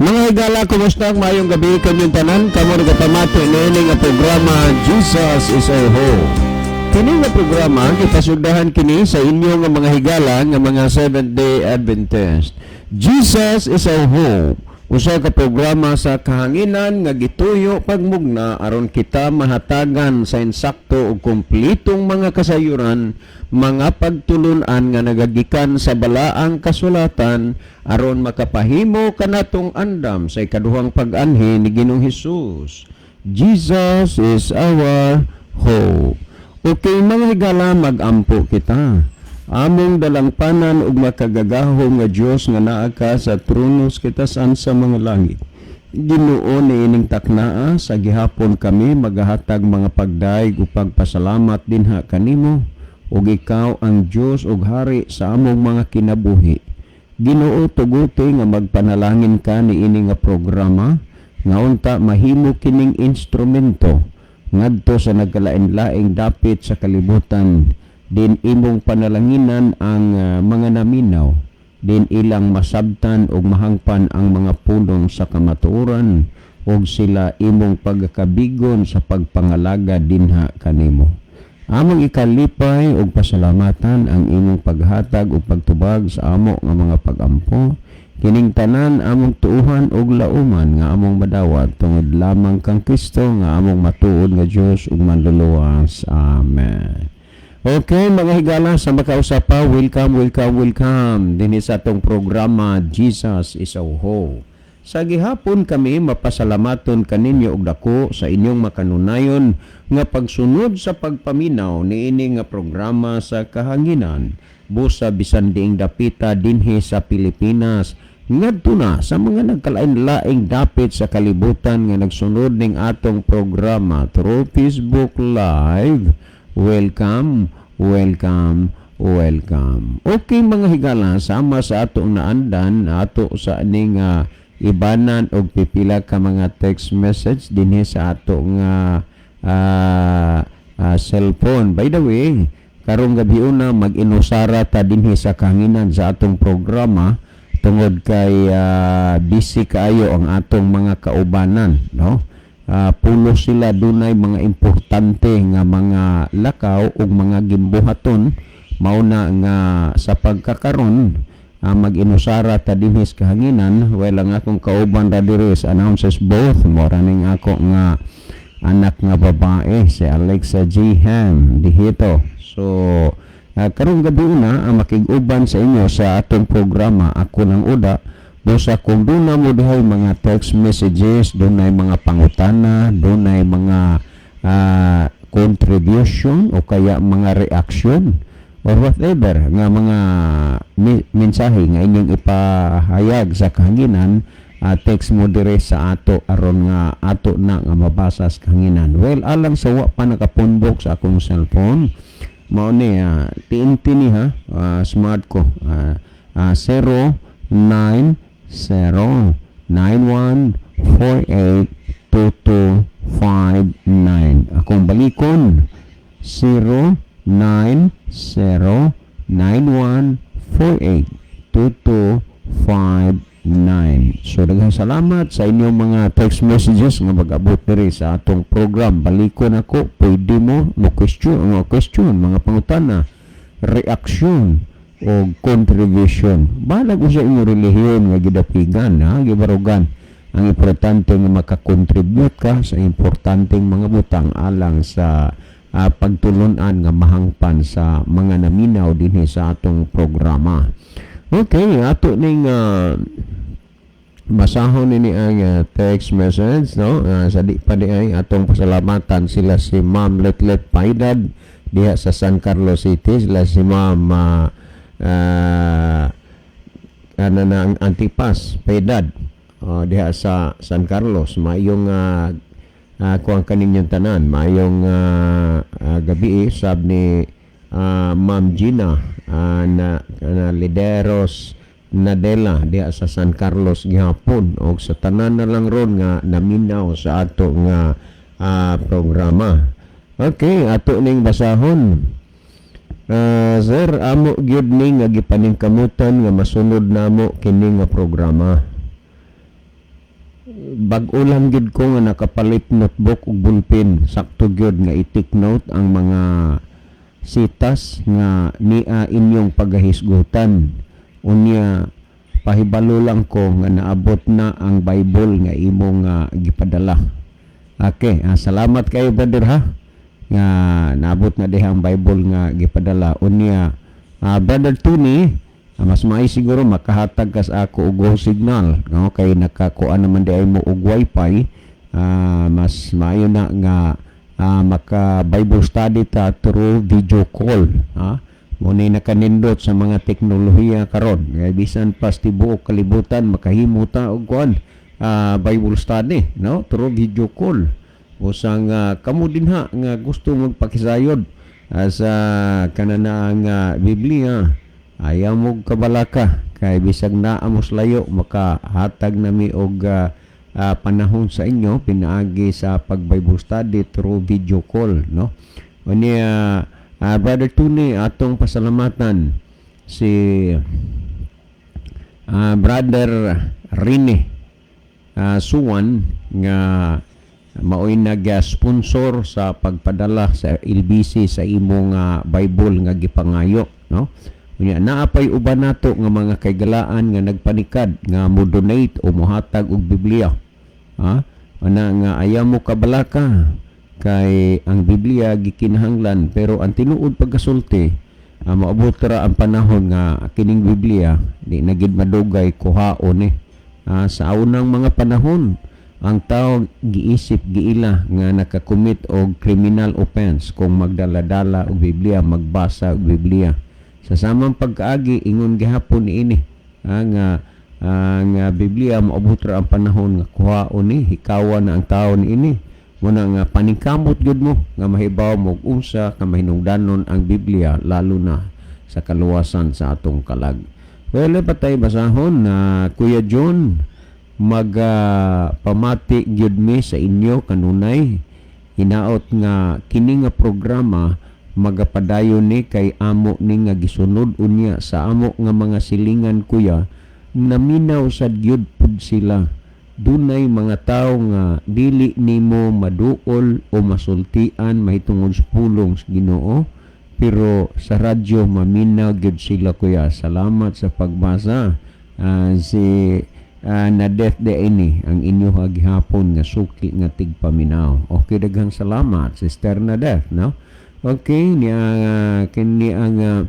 Mga higala, kumusta? Maayong gabi kanyong tanan. Kamo nagapamati niini nga programa, Jesus is Our Hope. Kini nga programa gipasugdahan kini sa inyo nga mga higala nga mga Seventh Day Adventist. Jesus is Our Hope. Usa ka programa sa kahanginan nga gituyo pagmugna aron kita mahatagan sa insakto ug kumpletong mga kasayuran, mga pagtulunan nga nagagikan sa balaang kasulatan aron makapahimo kanatong andam sa ikaduhang pag-anhi ni Ginoong Hesus. Jesus is our hope. Okay, mga higala, mag-ampo kita. Among dalangpanan ug makagagahom nga Dios nga naa ka sa trono sa kitasan sa mga langit. Ginoo, niining taknaa sa gihapon kami magahatag mga pagdayeg ug pagpasalamat dinha kanimo ug ikaw ang Dios ug hari sa among mga kinabuhi. Ginoo, tuguti nga magpanalangin ka niini nga programa nga unta mahimo kining instrumento ngadto sa nagkalain-laing dapit sa kalibutan din imong panalanginan ang mga naminaw din ilang masabtan ug mahangpan ang mga pulong sa kamatuoran ug sila imong pagkabigon sa pagpangalaga dinha kanimo. Among ikalipay ug pasalamatan ang imong paghatag ug pagtubag sa amo nga mga pagampo. Kining tanan among tuuhan ug lauman nga among madawat tungod lamang kang Kristo nga among matuod nga Dios ug manluluwas. Amen. Okay, mga higala, sa makausa pa, welcome, welcome, welcome dinhi sa atong programa, Jesus is Our Hope. Sa gihapon kami mapasalamaton kaninyo og dako sa inyong makanunayon nga pagsunod sa pagpaminaw niini nga programa sa kahanginan busa bisan diing dapita dinhi sa Pilipinas ngadto na sa mga nagkalain-laing dapit sa kalibutan nga nagsunod ning atong programa through Facebook Live. Welcome, welcome, welcome. Okay, mga higala, sama sa atong naandan, ato sa ning ibanan og pipila ka mga text message dinhi sa ato nga cellphone. By the way, karong gabi una mag-inusara ta dinhi sa kahanginan sa atong programa tungod kay busy kaayo ang atong mga kaubanan, no? Pulo sila dunay mga importante nga mga lakaw ug mga gimbuhaton, mao na nga sa pagkakaron mag-inusara ta dinhi sa kahanginan. Well, ang akong kauban ra diri sa announcers booth mo ra ning ako nga anak nga babae, si Alexa G. Ham dihito. So karong gabi una ang makig-uban sa inyo sa atong programa ako ng Uda. Busa kung duna mo dihay mga text messages, dunay mga pangutana, dunay mga contribution o kaya mga reaction or whatever nga mga mensahe nga inyong ipahayag sa kahanginan, text mo dire sa ato aron nga ato na nga mabasa sa kahanginan. Well, alang sa wa pa nakapunbok sa akong cellphone, mao ni TNT ni ha, Smart ko. 0 9 0 9 1 4 8 2 2 5 9. Akong balikon, 0 9 0 9 1 4 8 2 2 5 9. So daghang salamat sa inyong mga text messages nga mag-abot diri sa atong program. Balikon ako, pwede mo mo question, mga question, mga pangutana, reaksyon o contribution. Balag ko sa inyong relihiyon nga gidapigan, ha, gibarugan. Ang importante nga makakontribute ka sa importanteng mga butang alang sa pagtulunan nga mahangpan sa mga naminaw dinhi sa atong programa. Okay, ato ning basahon nini ang text message, no? Sa di pa di ay atong pasalamatan sila si Ma'am Letlet Paidad diha sa San Carlos City, sila si Ma'am ano na ang Antipas Paidad diha sa San Carlos. Maayong kuang kaninyong tanan, maayong gabi sab ni Ma'am Gina na Lideros Nadela diha sa San Carlos gihapon og sa tanan na lang ron nga naminaw sa ato nga programa. Okay, ato ning basahon. Sir, amo gyud ni nga gipaningkamutan nga masunod namo kini nga programa. Bag-o lang gyud ko nga nakapalit notebook ug ballpen. Sakto gyud nga i-take note ang mga sitas nga nia inyong pagahisgutan. Unya pahibalo lang ko nga naabot na ang Bible nga imong gipadala. Okay, salamat kayo, brother, ha, nga naabot na diha ang Bible nga gipadala. Unya, Brother Tony, mas maay siguro makahatag ka sa ako og go signal, no, kay nakakuan naman diay mo og wifi. Mas maayo na nga maka Bible study ta through video call, ha. Mo ni nakanindot sa mga teknolohiya karon kay bisan pa sa tibuok kalibutan makahimo ta og kuan, Bible study, no, through video call. Usang kamo dinha nga gusto magpakisayod sa kanana nga Biblia, ayaw mo kabalaka kay bisag naa mo sa layo, makahatag nami og panahon sa inyo pinaagi sa pag Bible study through video call, no. Unya, Brother Tony, atong pasalamatan si Brother Rene Suwan nga maoy nag-sponsor sa pagpadala sa LBC sa imong Bible nga gipangayo, no. Unya naa pay uban nato nga mga kaigalaan nga nagpanikad nga mo donate o mohatag og Biblia, ha. Ana nga ayaw mo kabalaka kay ang Biblia gikinahanglan, pero ang tinuod pagkasulti, moabot ra ang panahon nga kining Biblia di na gid madugay kuhaon ni. Sa unang mga panahon, ang tao giisip, giila nga nakakomit og criminal offense kung magdala-dala og Biblia, magbasa og Biblia. Sa samang pagkaagi, ingon gihapon niini nga ang Biblia moabot ra ang panahon nga kuhaon ni, hikawan na ang tao niini. Muna nga paningkamot gyud mo nga mahibaw mo og unsa ka mahinungdanon ang Biblia, lalo na sa kaluwasan sa atong kalag. Well, patay basahon na Kuya John, maga pamati gyud mi sa inyo kanunay. Hinaot nga kini nga programa magapadayon ni kay amo ni nga gisunod. Unya sa amo nga mga silingan, kuya, naminaw sad gyud pud sila. Dunay mga tawo nga dili nimo maduol o masultian mahitungod sa pulong sa Ginoo, pero sa radyo maminaw gyud sila, kuya. Salamat sa pagbasa. Si Nadeth de ini ang inyo gihapon nga suki nga tigpaminaw. Okay, daghang salamat, Sister Nadeth, no. Okay, niya kini ang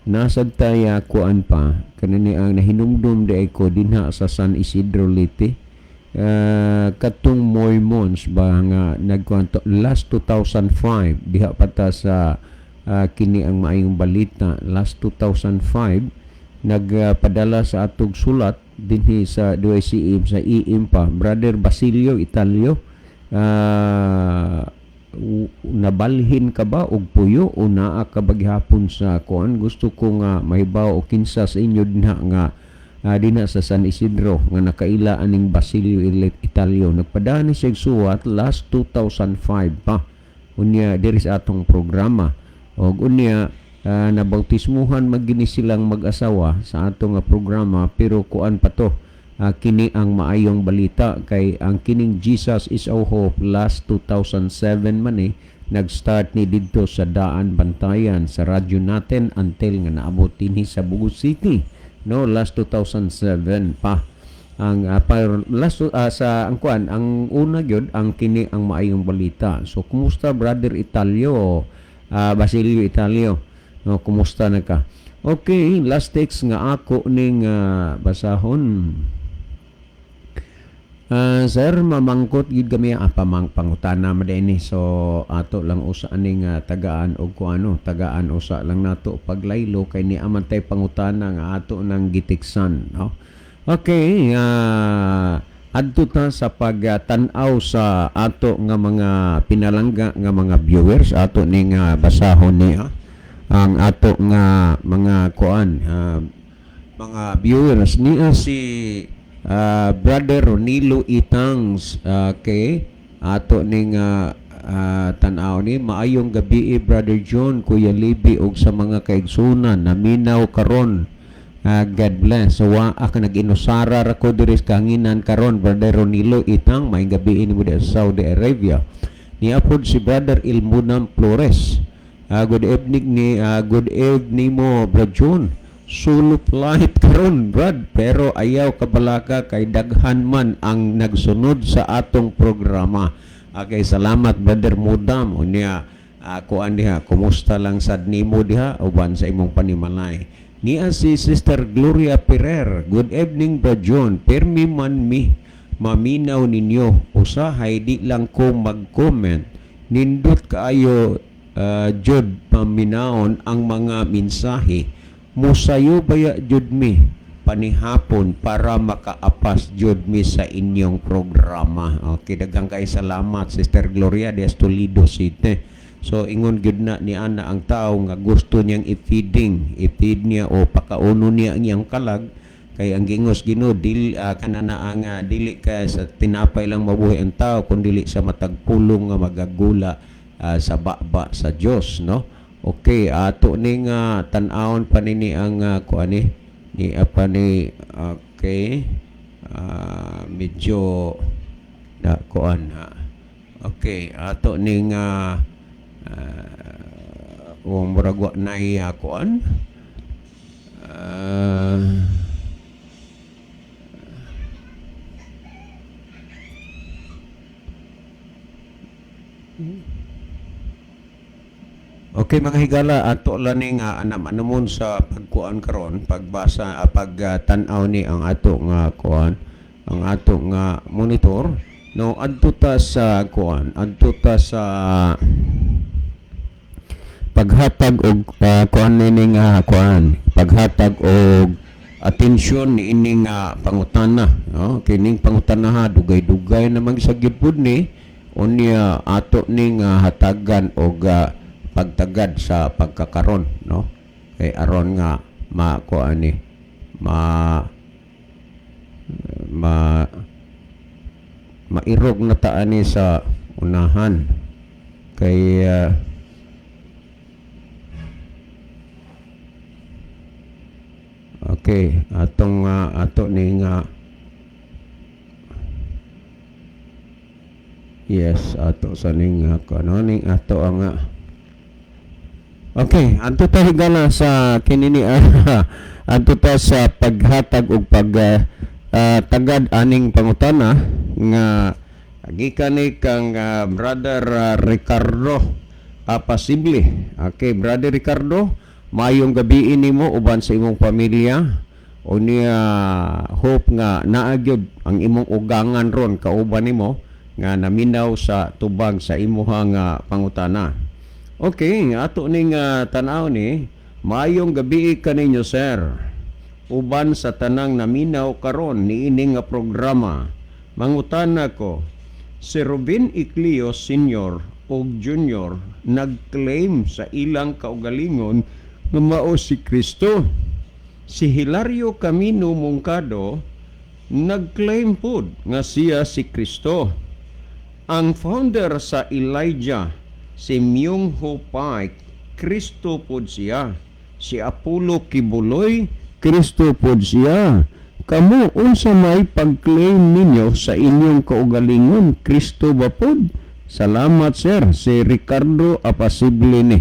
nasad taya kuan pa kanini ang nahinumdum di ko dinha sa San Isidro, Leyte, katong Mormons ba nga nagkuanto last 2005 diha pa ta sa kini ang Maayong Balita. Last 2005 nagpadala sa atog sulat dinhi sa DYCM sa EM pa, Brother Basilio Italio. Nabalhin ka ba og puyo o naa ka ba gihapon sa kuan? Gusto ko nga mahibaw o kinsa sa inyo dinha nga dinha sa San Isidro nga nakaila aning Basilio Italio. Nagpadala ni siya og suwat last 2005 pa. Unya diri sa atong programa og unya nabautismuhan magini silang mag-asawa sa atong nga programa, pero kuan pa to, kini ang Maayong Balita, kay ang kining Jesus is Our Hope last 2007 man eh nag-start ni didto sa Daan Bantayan sa radyo natin until nga naabot dinhi sa Bogo City, no. Last 2007 pa ang last sa ang kuan, ang una gyud ang kini ang Maayong Balita. So kumusta, Brother Italio, Basilio Italio, no? Kumusta na ka? Okay, last text nga ako ning basahon. Sir, mamangkot gid kami, pamang pangutana man ini, so ato lang usa aning tagaan og kuano, tagaan usa lang nato paglaylo kay ni aman tay pangutana nga ato nang gitiksan, no. Okay, adto ta sa pagtan-aw sa ato nga mga pinalangga nga mga viewers. Ato ning basahon niya ang ato nga mga kuan, mga viewers niya, si Brother Ronilo Itangs. Okay, ato ning tan-aw ni. Maayong gabi, Brother John, Kuya Libby ug sa mga kaigsunan naminaw karon. God bless. So wa ka nag-inusara ra ko diri sa kahanginan karon, Brother Ronilo Itang, may gabi nimo di sa Saudi Arabia. Niya pod si Brother Ilmunam Flores. Good evening mo, Brad John. Solo flight karon, Brad, pero ayaw kabalaka kay daghan man ang nagsunod sa atong programa. Okay, salamat, Brother Mudam. Unya kuan diha, kumusta lang sad nimo diha uban sa imong panimalay. Niya si Sister Gloria Ferrer. Good evening, Brad John. Permi man mi maminaw ninyo. Usahay di lang ko mag-comment. Nindot kaayo jud paminaon ang mga mensahe. Musayo baya jud mi panihapon para makaapas jud mi sa inyong programa. Okay, daghang kay salamat, Sister Gloria de Toledo City. So ingon gyud na ni ana ang tao nga gusto niyang i-feeding, i-feed niya o pakauno niya ang iyang kalag kay ang gingos Ginoo dili kanana ang dili ka sa tinapay lang mabuhi ang tao kun dili sa matag pulong nga magagula sa baba sa Dios, no? Okay, ato ning tan-awon pa nini ang kuan ni ni apa ni. Okay, medyo na kuan ha. Okay, ato ning murag wa nay kuan. Okay, mga higala, ato lang ning anam-anamon sa pagkuan karon, pagbasa, pagtan-aw ni ang ato nga kuan, ang ato nga monitor. No, adto ta sa kuan, adto ta sa paghatag og kuan nining kuan, paghatag og atensyon ni ining pangutana, no? Kining pangutana ha, dugay-dugay namang sa gyud pud ni. Unya ato ning hatagan og pagtagad sa pagkakaron, no, kay aron nga makuan ni ma ma mairog na ta ani sa unahan kay okay, atong ato ni nga, yes, ato sa ning kuno ning ato ang okay, anto ta, higala, sa kinini anto ta sa paghatag og pag tagad aning pangutana nga gikan ni kang Brother Ricardo Apasible. Okay, Brother Ricardo, maayong gabi nimo uban sa imong pamilya. Unya hope nga naa gyud ang imong ugangan ron kauban nimo nga naminaw sa tubag sa imuha nga pangutana. Okay, ato ning tan-aw ni, maayong gabi kaninyo, sir. Uban sa tanang naminaw karon niini nga programa. Mangutana ko, si Ruben Ecleo Senior ug Junior nag-claim sa ilang kaugalingon nga mao si Kristo. Si Hilario Camino Moncado nag-claim pod nga siya si Kristo. Ang founder sa Elijah, si Myung Ho Paik, Kristo pod siya. Si Apollo Quiboloy, Kristo pod siya. Kamo, unsa may pag-claim ninyo sa inyong kaugalingon? Kristo ba pod? Salamat, sir. Si Ricardo Apasible ni.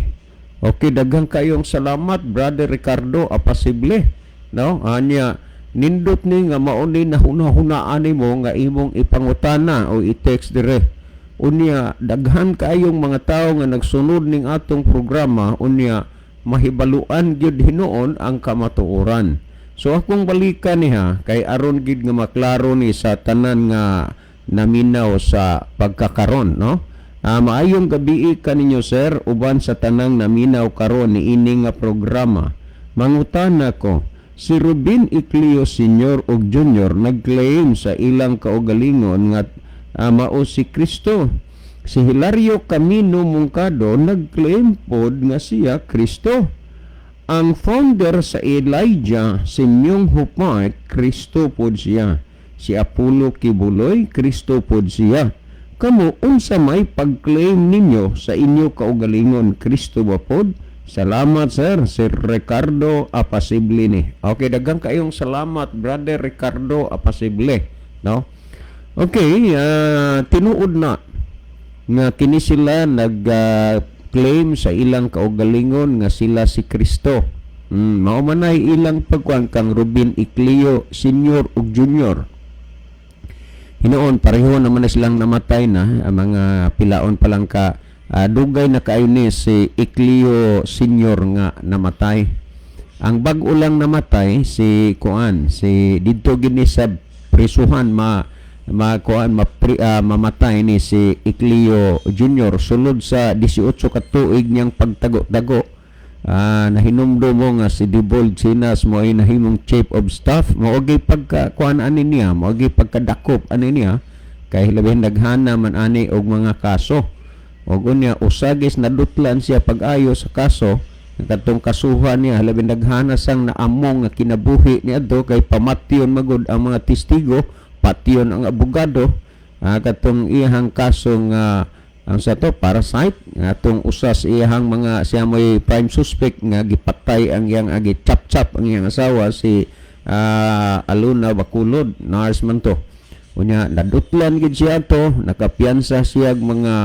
Okay, daghang kayong salamat, Brother Ricardo Apasible. No? Anya, nindot ni nga mao ni nahuna-hunaan nimo nga imong ipangutana o i-text dire. Unya daghan kaayong mga tawo nga nagsunod ning atong programa, unya mahibaluan gyud hinuon ang kamatuoran. So akong balikan niha kay aron gid nga maklaro ni sa tanan nga naminaw sa pagkakaron, no? Maayong gabi kaninyo, sir, uban sa tanang naminaw karon niini nga programa. Mangutana ko, si Ruben Ecleo Senior ug Junior nag-claim sa ilang kaugalingon nga mao si Kristo. Si Hilario Camino Moncado nag-claim pod nga siya Kristo. Ang founder sa Elijah, si Myung Ho Park, Kristo pod siya. Si Apollo Quiboloy, Kristo pod siya. Kamo, unsa may pag-claim ninyo sa inyo kaugalingon? Kristo ba pod? Salamat, sir, Sir Ricardo Apasible ni. Okay, daghang kayong salamat, Brother Ricardo Apasible, no? Okay, tinuod na nga kini sila nag claim sa ilang kaugalingon nga sila si Kristo. Mao man ay ilang pagkuan kang Ruben Ecleo Senior ug Junior. Hinuon pareho naman na silang namatay na ang mga pilaon pa lang ka dugay na kaayo ni si Ecleo Senior nga namatay. Ang bag-o lang namatay si kuan, si didto gini sa prisuhan ma ma kuan ma, mamatay ni si Ecleo Junior sulod sa 18 ka tuig niyang pagtago-tago. Nahinumdum mo nga si Debold Sinas mo ay nahimong chief of staff, mao gyud pagka kuan ani niya, mao gyud pagkadakop ani niya kay labihin daghana man ani og mga kaso. Og unya usagis nadutlan siya pag-ayo sa kaso katong kasuhan niya, labing daghana sang naamong nga kinabuhi ni adto kay pamatyon magud ang mga testigo, patyon ang abogado. Katong iyang kaso nga ang sa to parasite nga atong usa sa iyang mga, siya mo'y prime suspect nga gipatay ang iyang agi chap-chap ang iyang asawa, si Alona Bacolod, nurse man to. Unya nadutlan gid siya to, nakapiyansa siya og mga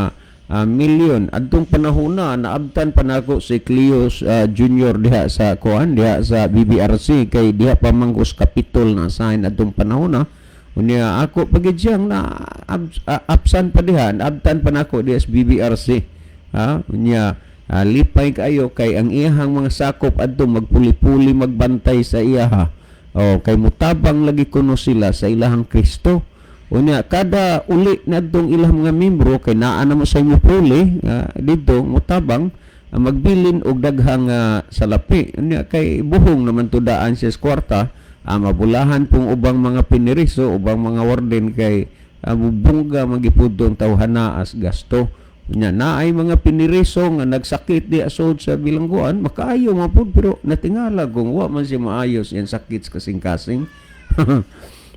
milyon adtong panahon na naabtan pa nako si Cleo Junior diha sa kuan, diha sa BBRC, kay diha pa manggos Capitol na sign adtong panahon na. Unya ako pagid siyang na absan pa diha, naabtan pa nako diha sa BBRC, ha. Unya lipay kaayo kay ang iyahang mga sakop adto magpuli-puli magbantay sa iyaha. Oh, kay mutabang lagi kuno sila sa ilahang Kristo. Unya kada uli nadtong ilang mga membro kay naa na mo sa inyo puli didto mutabang magbilin og daghang salapi. Unya kay buhong naman tudaan siya sa kwarta, mabulahan pong ubang mga piniriso, ubang mga warden kay bubungga magipudong tawhana as gasto. Unya naay mga piniriso nga nagsakit di asod sa bilangguan, makaayo man pud, pero natingala kung wa man siya maayos yan sakit sa kasing-kasing.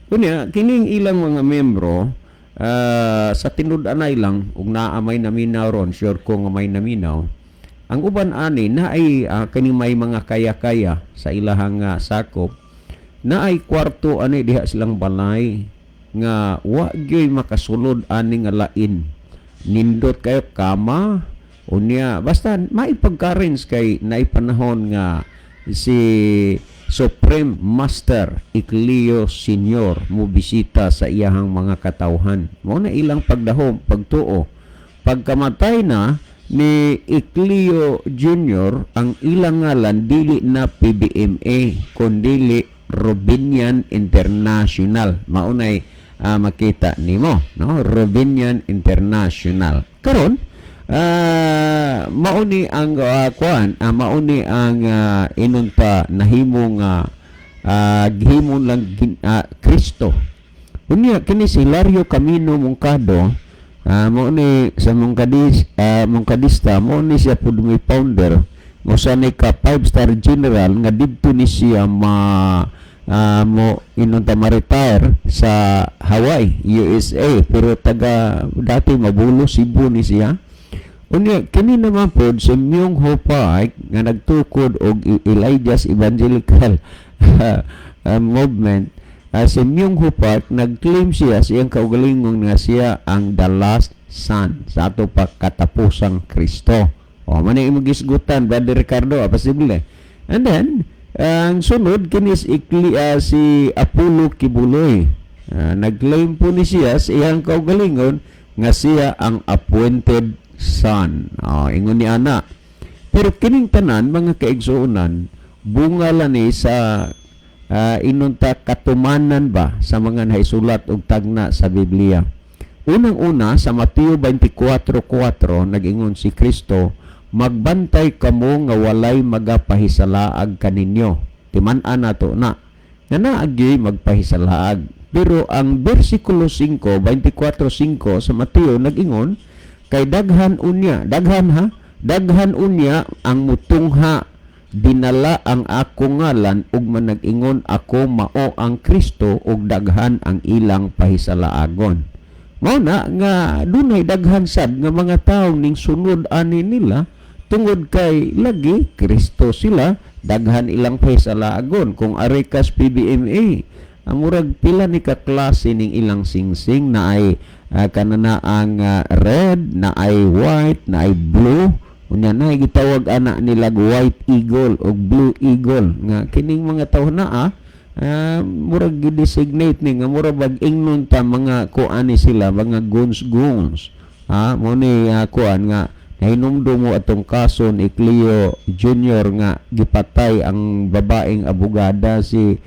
Unya kining ilang mga membro sa tinud-anay lang ug naa may naminaw ron, sure ko nga may naminaw. Ang uban ani naay kining may mga kaya-kaya sa ilahang sakop, naay kwarto ani diha silang balay nga wa gyoy makasulod ani nga lain. Nindot kayo kama, unya basta maipagkarins kay naay panahon nga si Supreme Master Ecleo Senior mo bisita sa iyahang mga katawhan. Mao na ilang pagdahom, pagtuo. Pagkamatay na ni Ecleo Jr., ang ilang ngalan dili na PBMA kundili Robinian International. Maunay makita nimo, no? Robinian International. Karon, mauni ang kuan, mauni ang inunta nahimo nga gihimo lang Kristo. Unya kini si Hilario Camino Moncado, mao ni sa Moncadista, mao ni siya pud may founder mo sa ni ka five star general nga didto ni siya ma mo inunta ma-retire sa Hawaii, USA, pero taga dati Mabulo, Cebu ni siya. Unya kini naman pod si Myung Ho Park nga nagtukod og Elijah's Evangelical Movement. Si Myung Ho Park nag-claim siya sa iyang kaugalingon nga siya ang the last son sa ato pa katapusang Kristo. O man imong gisgutan, Brother Ricardo, posible. And then ang sunod kini si, si Apollo Quiboloy. Nag-claim po ni siya sa iyang kaugalingon nga siya ang appointed son. Oh, ingon ni ana. Pero kining tanan mga kaigsuonan, bunga lang ni sa inunta katumanan ba sa mga naisulat og tagna sa Biblia. Unang-una sa Mateo 24:4 nag-ingon si Kristo, "Magbantay kamo nga walay magapahisalaag kaninyo." Timan-an nato na nga naagyoy magpahisalaag. Pero ang bersikulo 5, 24:5 sa Mateo nag-ingon, kay daghan unya, daghan ha, daghan unya ang mutungha dinala ang ako ngalan ug manag-ingon, "Ako mao ang Kristo," ug daghan ang ilang pahisalaagon. Mao na nga dunay daghan sad nga mga tawo ning sunod ani nila. Tungod kay lagi Kristo sila, daghan ilang pahisalaagon. Kung ari kas PBMA, ang murag pila ni ka klase ning ilang singsing na ay kanana ang red, na ay white, na ay blue. Unya na gitawag ana nila white eagle o blue eagle nga kining mga tawo na murag gi-designate ni nga murag bag ingnon ta mga kuan ni sila, mga guns guns. Mo ni kuan nga nahinumdum mo atong kaso ni Cleo Jr. nga gipatay ang babaeng abogada, si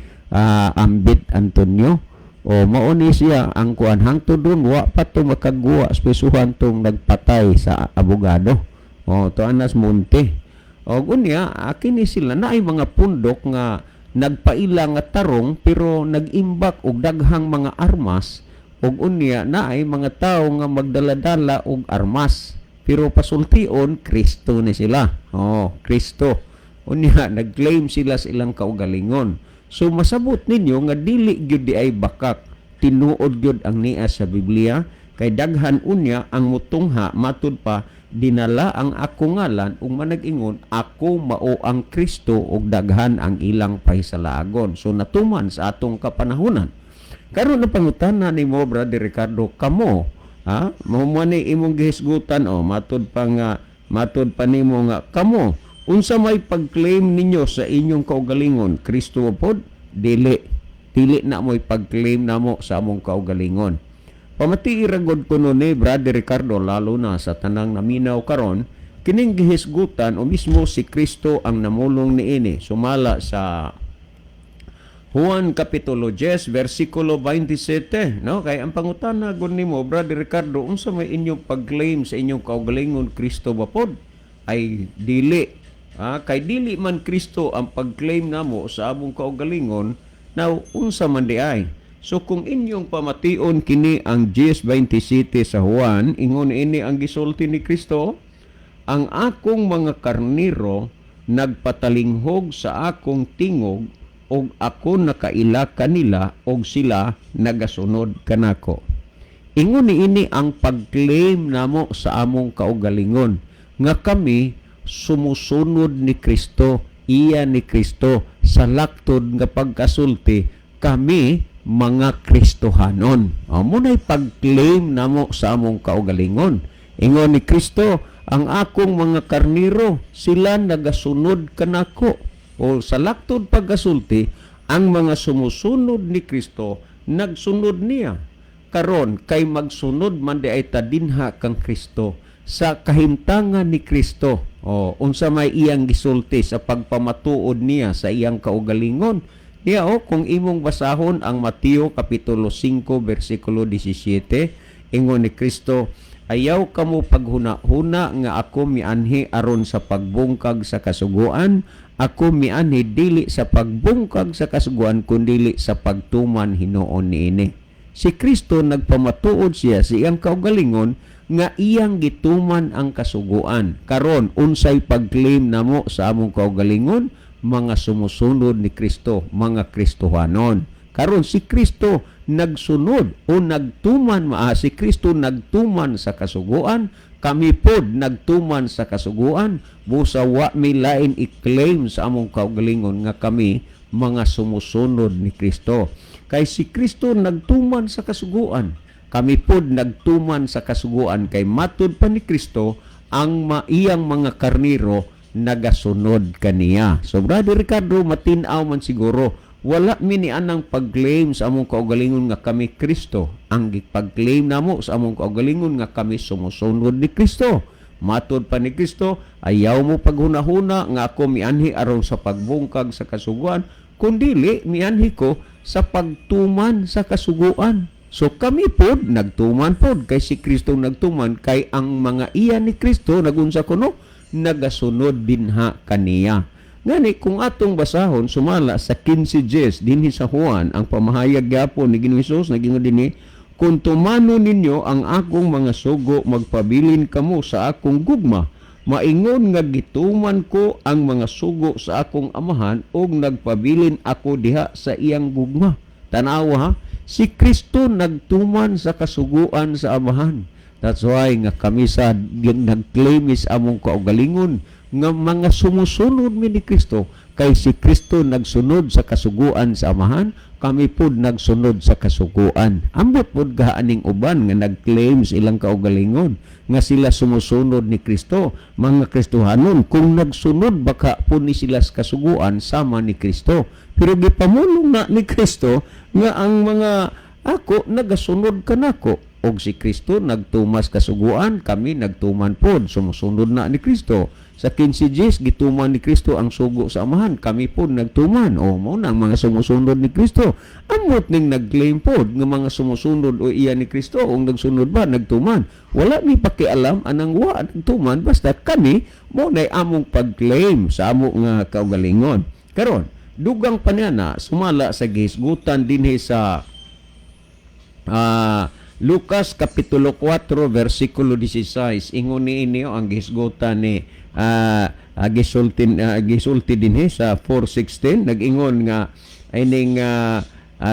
Ambit Antonio. O mao ni siya ang kuan, hangtod dun wa pa to makaguwa espesuhan tong nagpatay sa abogado. O to anas Monte. O unya kini sila naay mga pundok nga nagpaila nga tarong pero nag-imbak og daghang mga armas, ug unya naay mga tawo nga magdala-dala og armas pero pasultion Kristo ni sila. Oh, Kristo. Unya nag-claim sila sa ilang kaugalingon. So masabot ninyo nga dili gyud di ay bakak, tinuod gyud ang niya sa Biblia, kay daghan unya ang mutungha, matud pa dinala ang ako ngalan ug manag-ingon, "Ako mao ang Kristo," ug daghan ang ilang pahisalaagon. So natuman sa atong kapanahunan. Karon na pangutana nimo, Brother Ricardo, kamo ha, mao man ni imong gihisgutan o matud pa nga matud pa nimo nga kamo, unsa may pag-claim ninyo sa inyong kaugalingon, Kristo pod? Dili, dili na mo'y pag-claim namo sa among kaugalingon. Pamati ragod kuno ni Brother Ricardo, lalo na sa tanang naminaw karon kining gihisgutan, o mismo si Kristo ang namulong niini sumala sa Juan Kapitulo 10 versikulo 27, no? Kay ang pangutana gud nimo, Brother Ricardo, unsa may inyong pag-claim sa inyong kaugalingon, Kristo ba pod? Ay dili. Kay dili man Kristo ang pag-claim namo sa among kaugalingon, now unsa man di ay? So kung inyong pamation kini ang 10:27 sa Juan, ingon ini ang gisulti ni Kristo, "Ang akong mga karniro nagpatalinghog sa akong tingog ug ako nakaila kanila og sila nagasunod kanako." Ingon niini ang pag-claim namo sa among kaugalingon nga kami sumusunod ni Kristo, iya ni Kristo. Sa laktod nga pagkasulti, kami mga Kristohanon. O, muna'y pag-claim namo sa among kaugalingon. Ingon ni Kristo, "Ang akong mga karniro, sila nagasunod kanako." O sa laktod pagkasulti, ang mga sumusunod ni Kristo nagsunod niya. Karon kay magsunod man di ay ta dinha kang Kristo sa kahimtangan ni Kristo. O unsa may iyang gisulti sa pagpamatuod niya sa iyang kaugalingon? Niya o kung imong basahon ang Mateo Kapitulo 5 versikulo 17, ingon ni Kristo, "Ayaw kamo paghuna-huna nga ako mianhi aron sa pagbungkag sa kasuguan. Ako mianhi dili sa pagbungkag sa kasuguan kundili sa pagtuman hinuon niini." Si Kristo nagpamatuod siya sa iyang kaugalingon nga iyang gituman ang kasuguan. Karon unsay pag-claim namo sa among kaugalingon? Mga sumusunod ni Kristo, mga Kristohanon. Karon si Kristo nagsunod o nagtuman maa, si Kristo nagtuman sa kasuguan, kami pod nagtuman sa kasuguan, busa wa mi lain i-claim sa among kaugalingon nga kami mga sumusunod ni Kristo. Kay si Kristo nagtuman sa kasuguan, kami pod nagtuman sa kasuguan, kay matud pa ni Kristo ang iyang mga karniro nagasunod kaniya. So Brother Ricardo, matin-aw man siguro wala mi ni anang pag-claim sa among kaugalingon nga kami Kristo. Ang pag-claim namo sa among kaugalingon nga kami sumusunod ni Kristo. Matod pa ni Kristo, "Ayaw mo paghunahuna nga ako mianhi aron sa pagbungkag sa kasuguan, kundili mianhi ko sa pagtuman sa kasuguan." So kami pod nagtuman pod kay si Kristo nagtuman, kay ang mga iya ni Kristo nagunsa kuno? Nagasunod dinha kaniya. Ngani kung atong basahon sumala sa 15:10 dinhi sa Juan, ang pamahayag gyapon ni Ginoong Hesus, nagingon dinhi, "Kung tumano ninyo ang akong mga sugo, magpabilin kamo sa akong gugma, maingon nga gituman ko ang mga sugo sa akong Amahan ug nagpabilin ako diha sa iyang gugma." Tanawa ha, si Kristo nagtuman sa kasuguan sa Amahan. That's why nga kami sa nag-claim is among kaugalingon nga mga sumusunod mi ni Kristo, kay si Kristo nagsunod sa kasuguan sa Amahan, kami pud nagsunod sa kasuguan. Ambot pud ka aning uban nga nag-claim sa ilang kaugalingon nga sila sumusunod ni Kristo, mga Kristohanon, kung nagsunod baka pud ni sila sa kasuguan sama ni Kristo. Pero gipamulong na ni Kristo nga ang mga ako nagasunod kanako, og si Kristo nagtumas kasuguan, kami nagtuman pod, sumusunod na ni Kristo. Sa 15 Gs, gituman ni Kristo ang sugo sa Amahan, kami pod nagtuman. O mo na ang mga sumusunod ni Kristo. Amot ning nag-claim pod nga mga sumusunod o iya ni Kristo, ung nagsunod ba nagtuman? Wala mi pakialam anang wa nagtuman, basta kami mo nay among pag-claim sa amo nga kaugalingon. Karon, dugang pa niya na sumala sa gihisgutan dinhi sa Lucas Kapitulo 4 versikulo 16. Ingon ni inyo ang gihisgutan ni gisulti dinhi sa 4:16. Nag-ingon nga ining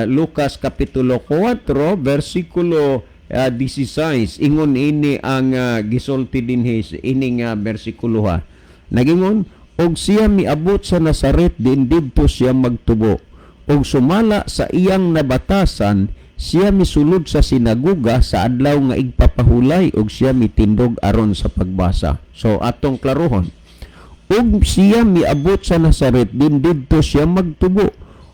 Lucas Kapitulo 4 versikulo 16, ingon ini ang gisulti dinhi ining bersikulo ha. Nagingon, "Og siya miabot sa Nazaret, din didto siya magtubo, ug sumala sa iyang nabatasan siya misulod sa sinagoga sa adlaw nga igpapahulay, ug siya mitindog aron sa pagbasa." So atong klarohon, "Ug siya miabot sa Nazaret, din didto siya magtubo,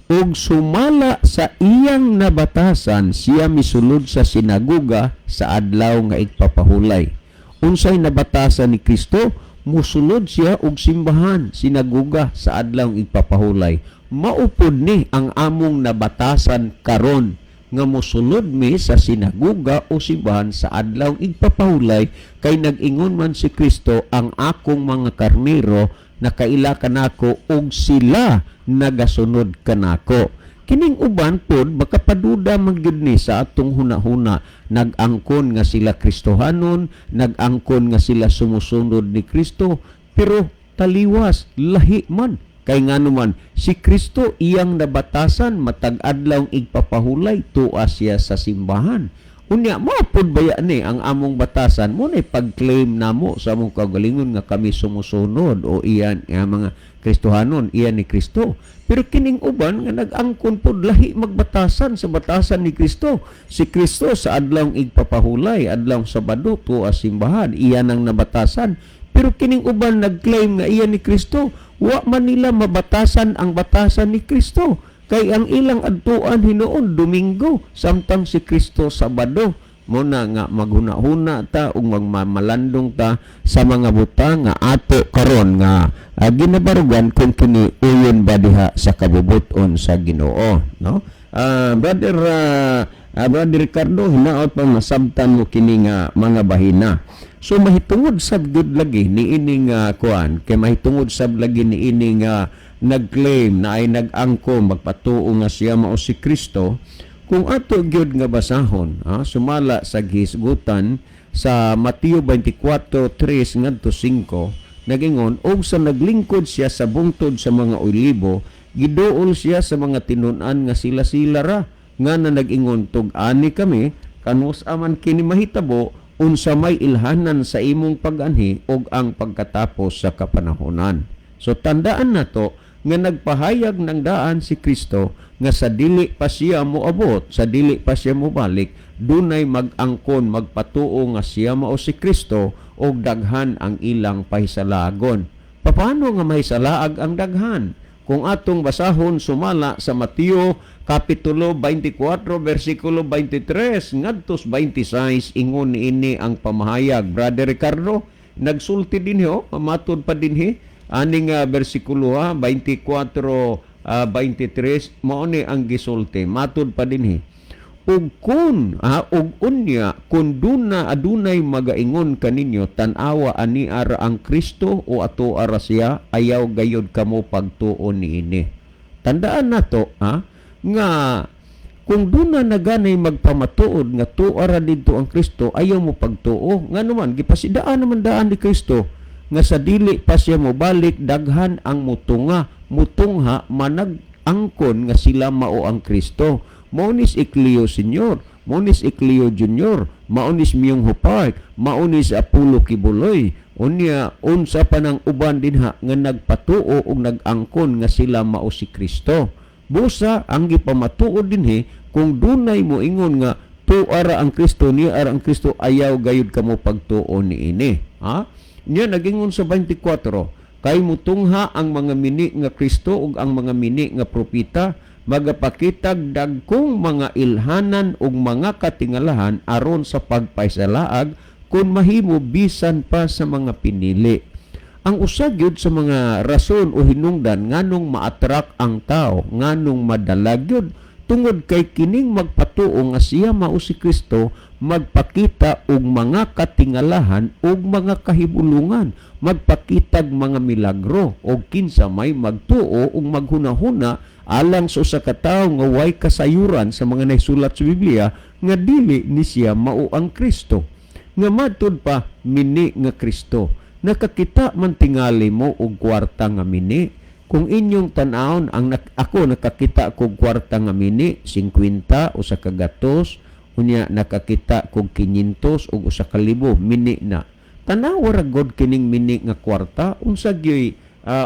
ug sumala sa iyang nabatasan siya misulod sa sinagoga sa adlaw nga igpapahulay." Unsay nabatasan ni Kristo? Musulod siya og simbahan, sinagoga, sa adlaw nga igpapahulay. Maupod ni ang among nabatasan karon nga mosulod mi sa sinagoga o simbahan sa adlaw igpapahulay, kay nag-ingon man si Kristo, "Ang akong mga karnero nakaila kanako ug sila nagasunod kanako." Kining uban pod makapaduda man gyud ni sa atong hunahuna. Nag-angkon nga sila Kristohanon, nag-angkon nga sila sumusunod ni Kristo, pero taliwas lahi man. Kay ngano man, si Kristo iyang nabatasan, matag adlaw igpapahulay tuwa siya sa simbahan. Unya mao pud baya ni ang among batasan mo na pag-claim namo sa among kaugalingon nga kami sumusunod o iyan nga mga Kristohanon, iyan ni Kristo? Pero kining uban nga nag-angkon pod, lahi magbatasan sa batasan ni Kristo. Si Kristo sa adlaw igpapahulay, adlaw Sabado, tuwa simbahan, iyan ang nabatasan. Pero kining uban nag-claim nga iyan ni Kristo, wa man nila mabatasan ang batasan ni Kristo. Kay ang ilang adtuan hinuon Domingo, samtang si Kristo Sabado. Mo na nga maghuna-huna ta ug magmamalandong ta sa mga butang nga ato karon nga ginabarugan kung kini uyon ba diha sa kabubuton sa Ginoo, no? Brother Ricardo, hinaot pa masabtan mo kini nga mga bahina. So mahitungod sab gyud lagi ni ining kuan, kay mahitungod sab lagi ni ini nga nag-claim na ay nag-angko magpatuo nga siya mao si Kristo. Kung ato gyud nga basahon, sumala sa gihisgutan sa Mateo 24:3 ngadto 5, nagingon, "Og sa naglingkod siya sa bungtod sa mga olibo, giduol siya sa mga tinun-an nga sila-sila ra nga na nag-ingon, 'Tug-ani kami kanus aman kini mahitabo, unsa may ilhanan sa imong pag-anhi ug ang pagkatapos sa kapanahonan?'" So tandaan nato nga nagpahayag ng daan si Kristo nga sa dili pa siya moabot, sa dili pa siya mobalik, dunay mag-angkon magpatuo nga siya mao si Kristo ug daghan ang ilang pahisalagon. Paano nga mahisalaag ang daghan? Kung atong basahon sumala sa Mateo Kapitulo 24 versikulo 23 ngadtos 26, ingon niini ang pamahayag. Brother Ricardo, nagsulti dinhi oh, mamatod pa dinhi aning bersikulo ha, 24 23, mao ni ang gisulti. Matud pa dinhi, "Ug kun ug unya kun duna adunay magaingon kaninyo, 'Tan-awa, ani ara ang Kristo,' o 'Ato ara siya,' ayaw gayud kamo pagtuon niini." Tandaan nato ha nga kung duna na ganay magpamatuod nga tuara didto ang Kristo, ayaw mo pagtuo. Ngano man, gipasidaan naman daan ni Kristo nga sa dili pa siya mobalik, daghan ang mutunga, mutungha, manag angkon nga sila mao ang Kristo. Mao ni si Ecleo Senior, mao ni si Ecleo Junior, mao ni si Myung Ho Park, mao ni si Apollo Quiboloy. Unya unsa pa nang uban dinha nga nagpatuo og nag-angkon nga sila mao si Kristo. Busa ang gipamatuod dinhi, kung dunay moingon nga tuara ang Kristo, niya ara ang Kristo, ayaw gayud kamo pagtuo niini. Ha? Nya nagingon sa 24, kay mutungha ang mga mini nga Kristo ug ang mga mini nga propeta, magapakitag dagkong mga ilhanan ug mga katingalahan aron sa pagpaisalaag, kung mahimo, bisan pa sa mga pinili. Ang usa gyud sa mga rason o hinungdan nganong ma-attract ang tao, nganong madala gyud, tungod kay kining magpatuo nga siya mao si Kristo, magpakita og mga katingalahan ug mga kahibulungan, magpakitag mga milagro, og kinsa may magtuo ug maghunahuna alang sa usa ka tawo nga way kasayuran sa mga naisulat sa Biblia nga dili ni siya mao ang Kristo. Nga matud pa mini nga Kristo, nakakita man tingali mo og kwarta nga mini? Kung inyong tan-awon ang ako nakakita kog kwarta nga mini, 50, 100, unya nakakita kog 500 ug 1,000, mini na. Tanawa ra god kining mini nga kwarta, unsa gyoy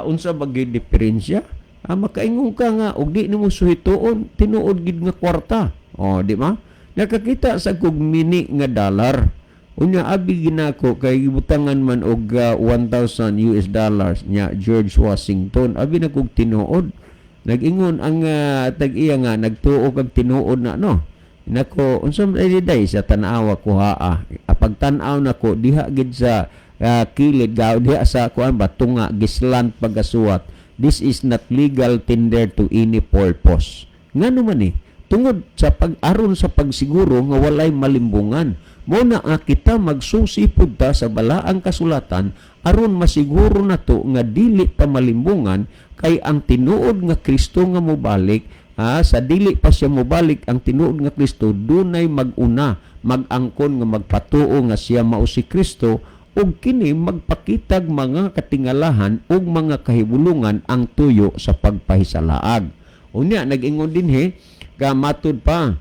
unsa ba gyoy diferensya? Makaingon ka nga og di nimo suhituon, tinuod gid nga kwarta. Oh, di ba? Nakakita sa kog mini nga dollar. Unya abi ginako kay gibutangan man og 1,000 US dollars nya George Washington. Abi na kog tinuod. Nag-ingon ang tag-iya nga nagtuo kag tinuod na, no. Nako, unsa man ay day sa tan-awa ko ha. Pagtan-aw nako diha gid sa kilid gaw diha sa kuan ba, tunga, gislant pagasuwat, "This is not legal tender to any purpose." Ngano man eh? Tungod sa pag-aron sa pagsiguro nga walay malimbungan. Mo na nga kita magsusi pud ta sa balaang kasulatan aron masiguro nato nga dili ta malimbungan, kay ang tinuod nga Kristo nga mobalik, sa dili pa siya mobalik ang tinuod nga Kristo, dunay mag-una, mag-angkon nga magpatuo nga siya mao si Kristo, ug kini magpakitag mga katingalahan ug mga kahibulungan ang tuyo sa pagpahisalaag. Unya nag-ingon dinhi ka matud pa,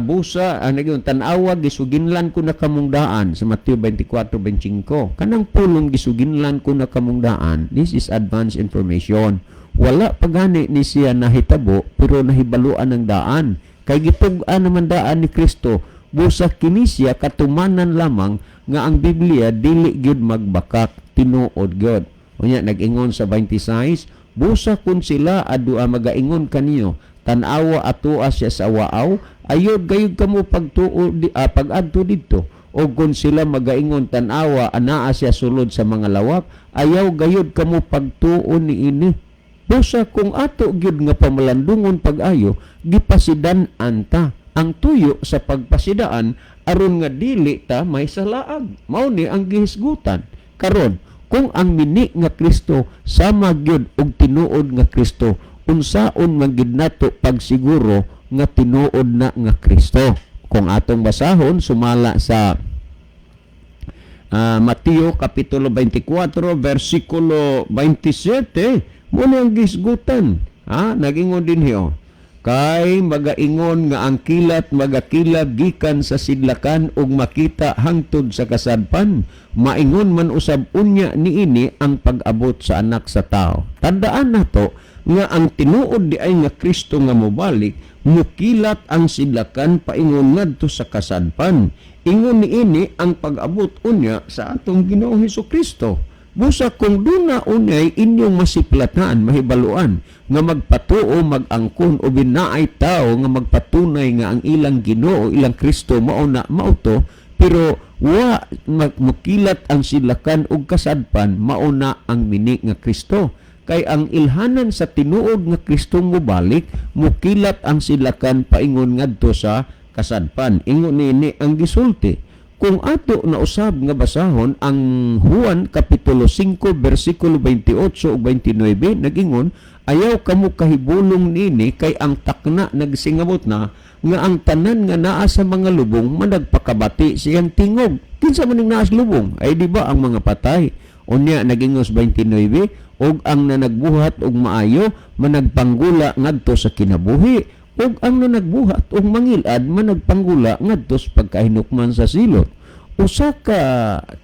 busa nag-ingon, tan-awa, gisuginlan ko na kamong daan, sa Mateo 24:25. Kanang pulong "gisuginlan ko na kamong daan," this is advanced information. Wala pa gani ni siya nahitabo pero nahibaluan ng daan. Kay gitug-an naman daan ni Kristo. Busa kini siya katumanan lamang nga ang Biblia dili gyud magbakak, tinuod gyud. Unya nag-ingon sa 26, busa kun sila adua magaingon kaniyo, "Tan-awa, atoa siya sa waaw," ayaw gayud kamo pagtuo pag-adto didto. O kung sila magaingon, "Tan-awa, anaa siya sulod sa mga lawak," ayaw gayud kamo pagtuo niini. Busa kung ato gyud nga pamalandungon pag-ayo, gipasidan anta ang tuyo sa pagpasidaan aron nga dili ta may salaag. Mao ni ang gihisgutan. Karon, kung ang mini nga Kristo sama gyud og tinuod nga Kristo, unsaon man gid nato pagsiguro nga tinuod na nga Kristo? Kung atong basahon sumala sa Mateo kapitulo 24 versikulo 27, mo ang gisgutan. Ha, nagingon din hiyo. Kay magaingon nga ang kilat magakilag gikan sa sidlakan ug makita hangtod sa kasadpan, maingon man usab unya niini ang pag-abot sa Anak sa Tao. Tandaan nato nga ang tinuod di ay nga Kristo nga mobalik, mukilat ang sidlakan paingon ngadto sa kasadpan. Ingon niini ang pag-abot unya sa atong Ginoong Hesus Kristo. Busa kung duna unyay inyong masiplatan, mahibaluan nga magpatuo, mag-angkon o binaay tao nga magpatunay nga ang ilang Ginoo, ilang Kristo mao na mao to, pero wa mukilat ang sidlakan og kasadpan, mao na ang mini nga Kristo. Kay ang ilhanan sa tinuod nga Kristo mobalik, mukilat ang sidlakan paingon ngadto sa kasadpan. Ingon niini ang gisulti. Kung ato na usab nga basahon ang Juan kapitulo 5 bersikulo 28 ug 29, nagingon, "Ayaw kamo kahibulong nini, kay ang takna nagsingabot na nga ang tanan nga naa sa mga lubong managpakabati siyang tingog." Kinsa man ning naa sa lubong? Ay di ba ang mga patay? Unya nagingos 29, "Og ang nanagbuhat og maayo managpanggula ngadto sa kinabuhi, Ug ang nagbuhat og mangilad managpanggula ngadto sa pagkahinukman sa silot. Usa ka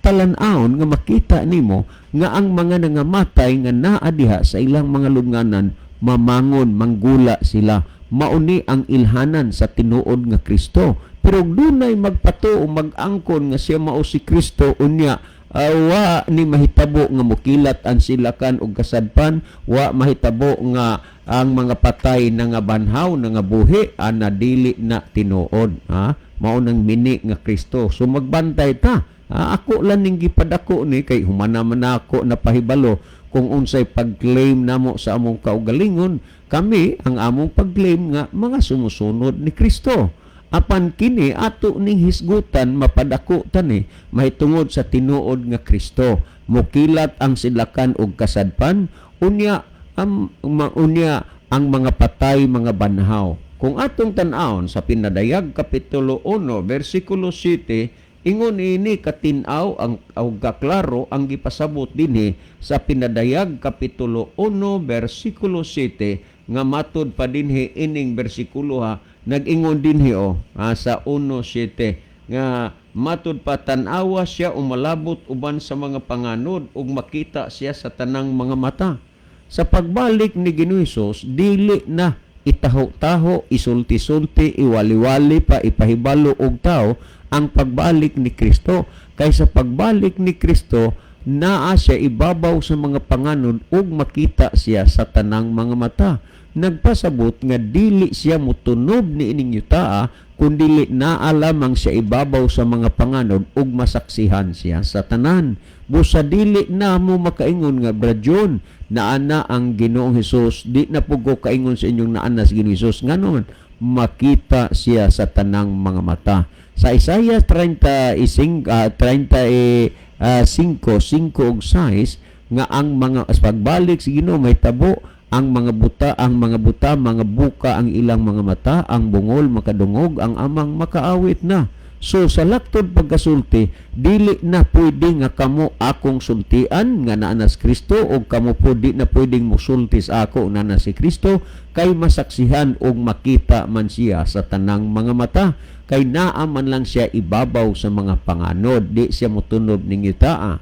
talan-awon nga makita nimo nga ang mga nangamatay nga naa diha sa ilang mga lubnganan mamangon, manggula sila. Mauni ang ilhanan sa tinuod nga Kristo. Pero dunay magpatuo, mag-angkon nga siya mao si Kristo, unya wa ni mahitabo nga mukilat ang silakan og kasadpan, wa mahitabo nga ang mga patay na nga banhaw na nga buhi ana dili na tinuod, ha? Mao nang mini nga Kristo. So magbantay ta. Ako lang ning gipadako ni kay humana man ako na pahibalo kung unsay pag-claim namo sa among kaugalingon. Kami ang among pag-claim nga mga sumusunod ni Kristo. Apan kini ato ning hisgutan mapadako tani mahitungod sa tinuod nga Kristo. Mukilat ang silakan og kasadpan, unya ang unya ang mga patay mga banhaw. Kung atong tan-awon sa Pinadayag kapitulo 1 bersikulo 7, ingon ini katin-aw ang og kaklaro ang gipasabot dinhi sa Pinadayag kapitulo 1 bersikulo 7 nga matud pa dinhi ining bersikulo, ha. Nag-ingon dinhi oh, sa 1:7 nga matud pa, tan-awa siya umalabot uban sa mga panganod ug makita siya sa tanang mga mata. Sa pagbalik ni Ginoo Hesus, dili na itaho-taho, isulti-sulti, iwali-wali pa, ipahibalo og tao ang pagbalik ni Kristo. Kay sa pagbalik ni Kristo, naa siya ibabaw sa mga panganod ug makita siya sa tanang mga mata. Nagpasabot nga dili siya mutunob ni ining yutaa, kundili naa lamang siya ibabaw sa mga panganod ug masaksihan siya sa tanan. Busa dili na mo makaingon nga, "Brad John, naa na ang Ginoong Hesus." Di na pud ko kaingon sa inyong naa na si Ginoong Hesus. Nganon makita siya sa tanang mga mata. Sa Isaiah 35, 35 ug 6 nga ang mga sa pagbalik sa Ginoo may tabo ang mga buta mga buka ang ilang mga mata, ang bungol makadungog, ang amang makaawit na. So sa laktod pagkasulti, dili na pwede nga kamo akong sultian nga naa na si Kristo o kamo po di na pwedeng musulti sa ako naa na si Kristo, kay masaksihan og makita man siya sa tanang mga mata, kay naa man lang siya ibabaw sa mga panganod, di siya motunob ning yutaa.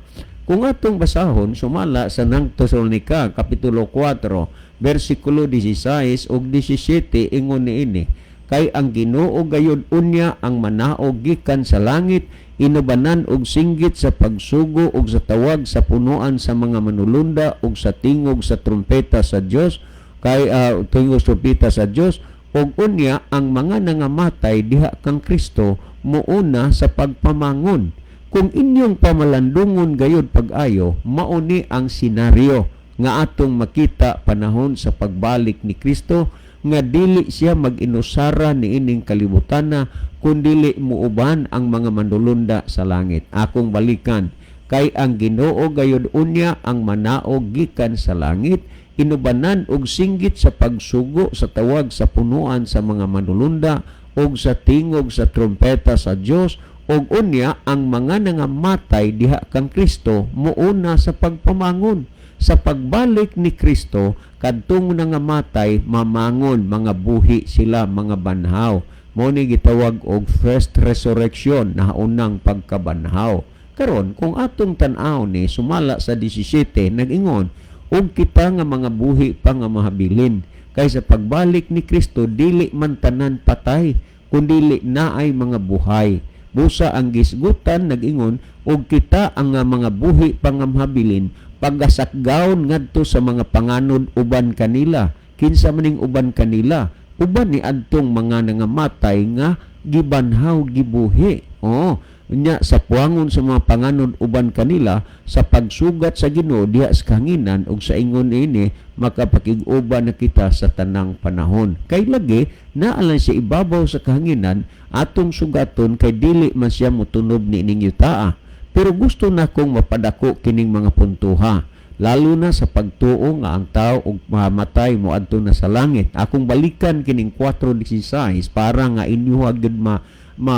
Kung atong basahon sumala sa nang Tesalonica kapitulo 4 bersikulo 16 ug 17, ingon niini, kay ang Ginoo gayud unya ang manaog gikan sa langit inubanan og singgit sa pagsugo ug sa tawag sa punuan sa mga manulunda ug sa tingog sa trumpeta sa Dios, kay tingog sa trumpeta sa Dios, ug unya ang mga nangamatay diha kang Kristo muuna sa pagpamangon. Kung inyong pamalandungon gayud pag-ayo, mauni ang senaryo nga atong makita panahon sa pagbalik ni Kristo, nga dili siya mag-inusara niining kalibutana, kundili muuban ang mga manulunda sa langit. Akong balikan, kay ang Ginoo gayud unya ang manaog gikan sa langit inubanan og singgit sa pagsugo sa tawag sa punuan sa mga manulunda ug sa tingog sa trumpeta sa Dios, ug unya ang mga nangamatay diha kang Kristo muuna sa pagpamangon. Sa pagbalik ni Kristo, kadtong nangamatay mamangon, mga buhi sila, mga banhaw. Mao ni gitawag og first resurrection, naunang pagkabanhaw. Karon, kung atong tan-aw ni sumala sa 17, nag-ingon, ug kita nga mga buhi pa nga mahabilin, kay sa pagbalik ni Kristo dili man tanan patay, kundili naay mga buhay. Busa ang gisgutan nag-ingon, ug kita ang nga mga buhi pa nga mahabilin pagasakgaon ngadto sa mga panganod uban kanila. Kinsa maning uban kanila? Uban ni adtong mga nangamatay nga gibanhaw, gibuhi. Oh, nya sa puangon sa mga panganod uban kanila sa pagsugat sa Ginoo diha sa kahanginan, ug sa ingon ini makapakig-uban na kita sa tanang panahon, kay lagi naa lang siya ibabaw sa kahanginan atong sugaton, kay dili man siya motunob ni ining yutaa. Pero gusto na kong mapadako kining mga puntuha, lalo na sa pagtuo nga ang tao og mamatay moadto na sa langit. Akong balikan kining 4:16 para nga inyo gyud ma ma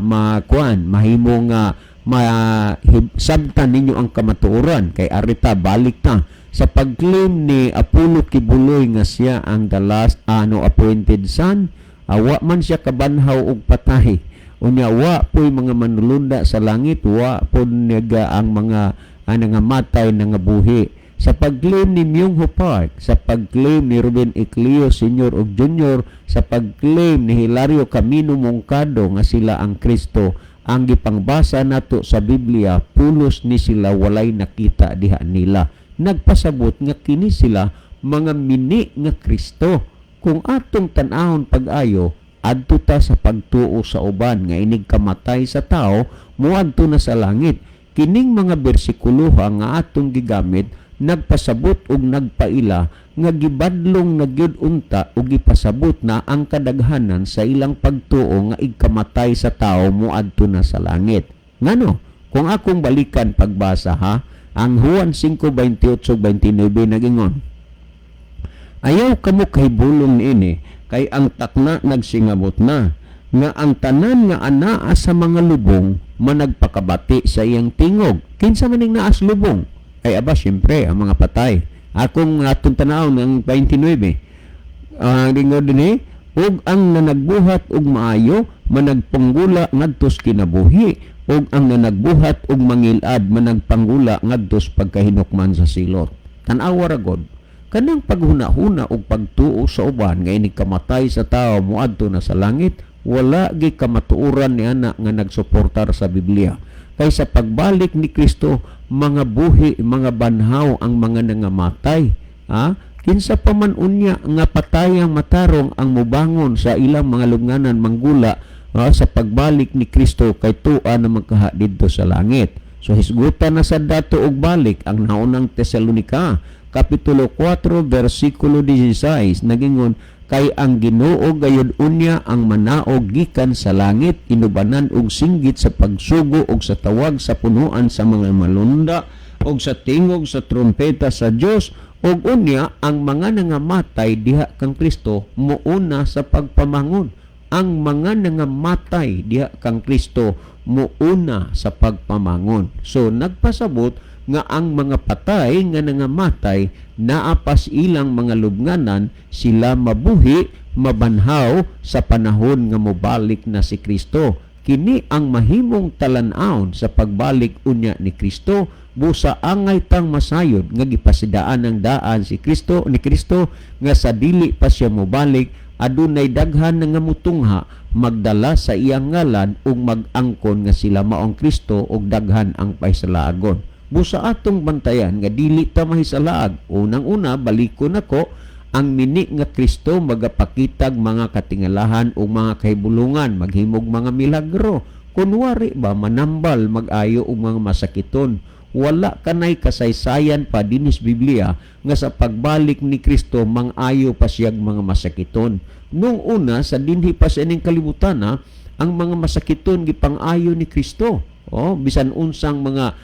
ma kuan, mahimo nga ma sabtan ninyo ang kamatuoran, kay arita balik ta. Sa pag-claim ni Apollo Quiboloy nga siya ang the last ano appointed son, wa man siya kabanhaw og patay. Unya wa po'y mga manulunda sa langit, wa po naga ang mga nangamatay nangabuhi. Sa pag-claim ni Myung Ho Park, sa pag-claim ni Ruben Ecleo Sr. ug Jr., sa pag-claim ni Hilario Camino Moncado nga sila ang Kristo, ang gipangbasa nato sa Biblia, pulos ni sila walay nakita diha nila. Nagpasabot nga kini sila mga mini nga Kristo. Kung atong tan-ahon pag-ayo, adto ta sa pagtuo sa uban nga inig kamatay sa tao, moadto na sa langit. Kining mga bersikuloha nga atong gigamit nagpasabot og nagpaila nga gibadlong na gyud unta ug gipasabot na ang kadaghanan sa ilang pagtuo nga igkamatay sa tao moadto na sa langit. Ngano? Kung akong balikan pagbasa ha, ang Juan 5:28-29 nagingon, "Ayaw kamo kahibulong niini, kay ang takna nagsingabot na, nga ang tanan nga anaa sa mga lubong managpakabati sa iyang tingog." Kinsa man ning naa sa lubong? Ay aba, siyempre, ang mga patay. Akong atong tanaw ng 29. Ang gingon dinhi, "Ug ang nanagbuhat og maayo managpanggula ngadtos kinabuhi, ug ang nanagbuhat og mangilad managpanggula ngadtos pagkahinukman sa silot." Tan-awa ra god. Kanang paghuna-huna og pagtuo sa uban nga inig kamatay sa tao moadto na sa langit, wala gi kamatuoran ni ana nga nagsuportar sa Biblia. Kay sa pagbalik ni Kristo, mga buhi, mga banhaw ang mga nangamatay. Ha? Kinsa pa man unya nga patayang matarong ang mubangon sa ilang mga lubnganan manggula sa pagbalik ni Kristo kay tua na magkaha didto sa langit? So hisgutan na sa dato og balik ang Naunang Tesalonika kapitulo 4 bersikulo 16, nagingon, "Kay ang Ginoo gayud unya ang manaog gikan sa langit inubanan og singgit sa pagsugo og sa tawag sa punuan sa mga malunda og sa tingog sa trumpeta sa Dios, ug unya ang mga nangamatay diha kang Kristo muuna sa pagpamangon." Ang mga nangamatay diha kang Kristo muuna sa pagpamangon. So nagpasabot nga ang mga patay nga nangamatay naa pas ilang mga lubnganan, sila mabuhi, mabanhaw sa panahon nga mobalik na si Kristo. Kini ang mahimong talan-awon sa pagbalik unya ni Kristo. Busa angay tang masayod nga gipasidaan ang daan si Kristo ni Kristo nga sa dili pa siya mobalik, adunay daghan nga mutungha, magdala sa iyang ngalan ug mag-angkon nga sila maong Kristo, ug daghan ang pahisalaagon. Busa atong bantayan nga dili ta mahisalaag. Unang-una, balikon nako, ang mini nga Kristo magapakitag mga katingalahan o mga kahibulungan, maghimog mga milagro. Kunwari ba manambal, mag-ayo og mga masakiton. Wala kanay kasaysayan pa dinis Biblia nga sa pagbalik ni Kristo mang-ayo pa siyag mga masakiton. Nung una sa dinhi pa sa ining kalibutan ha, ang mga masakiton gipang-ayo ni Kristo. Oh, bisan unsang mga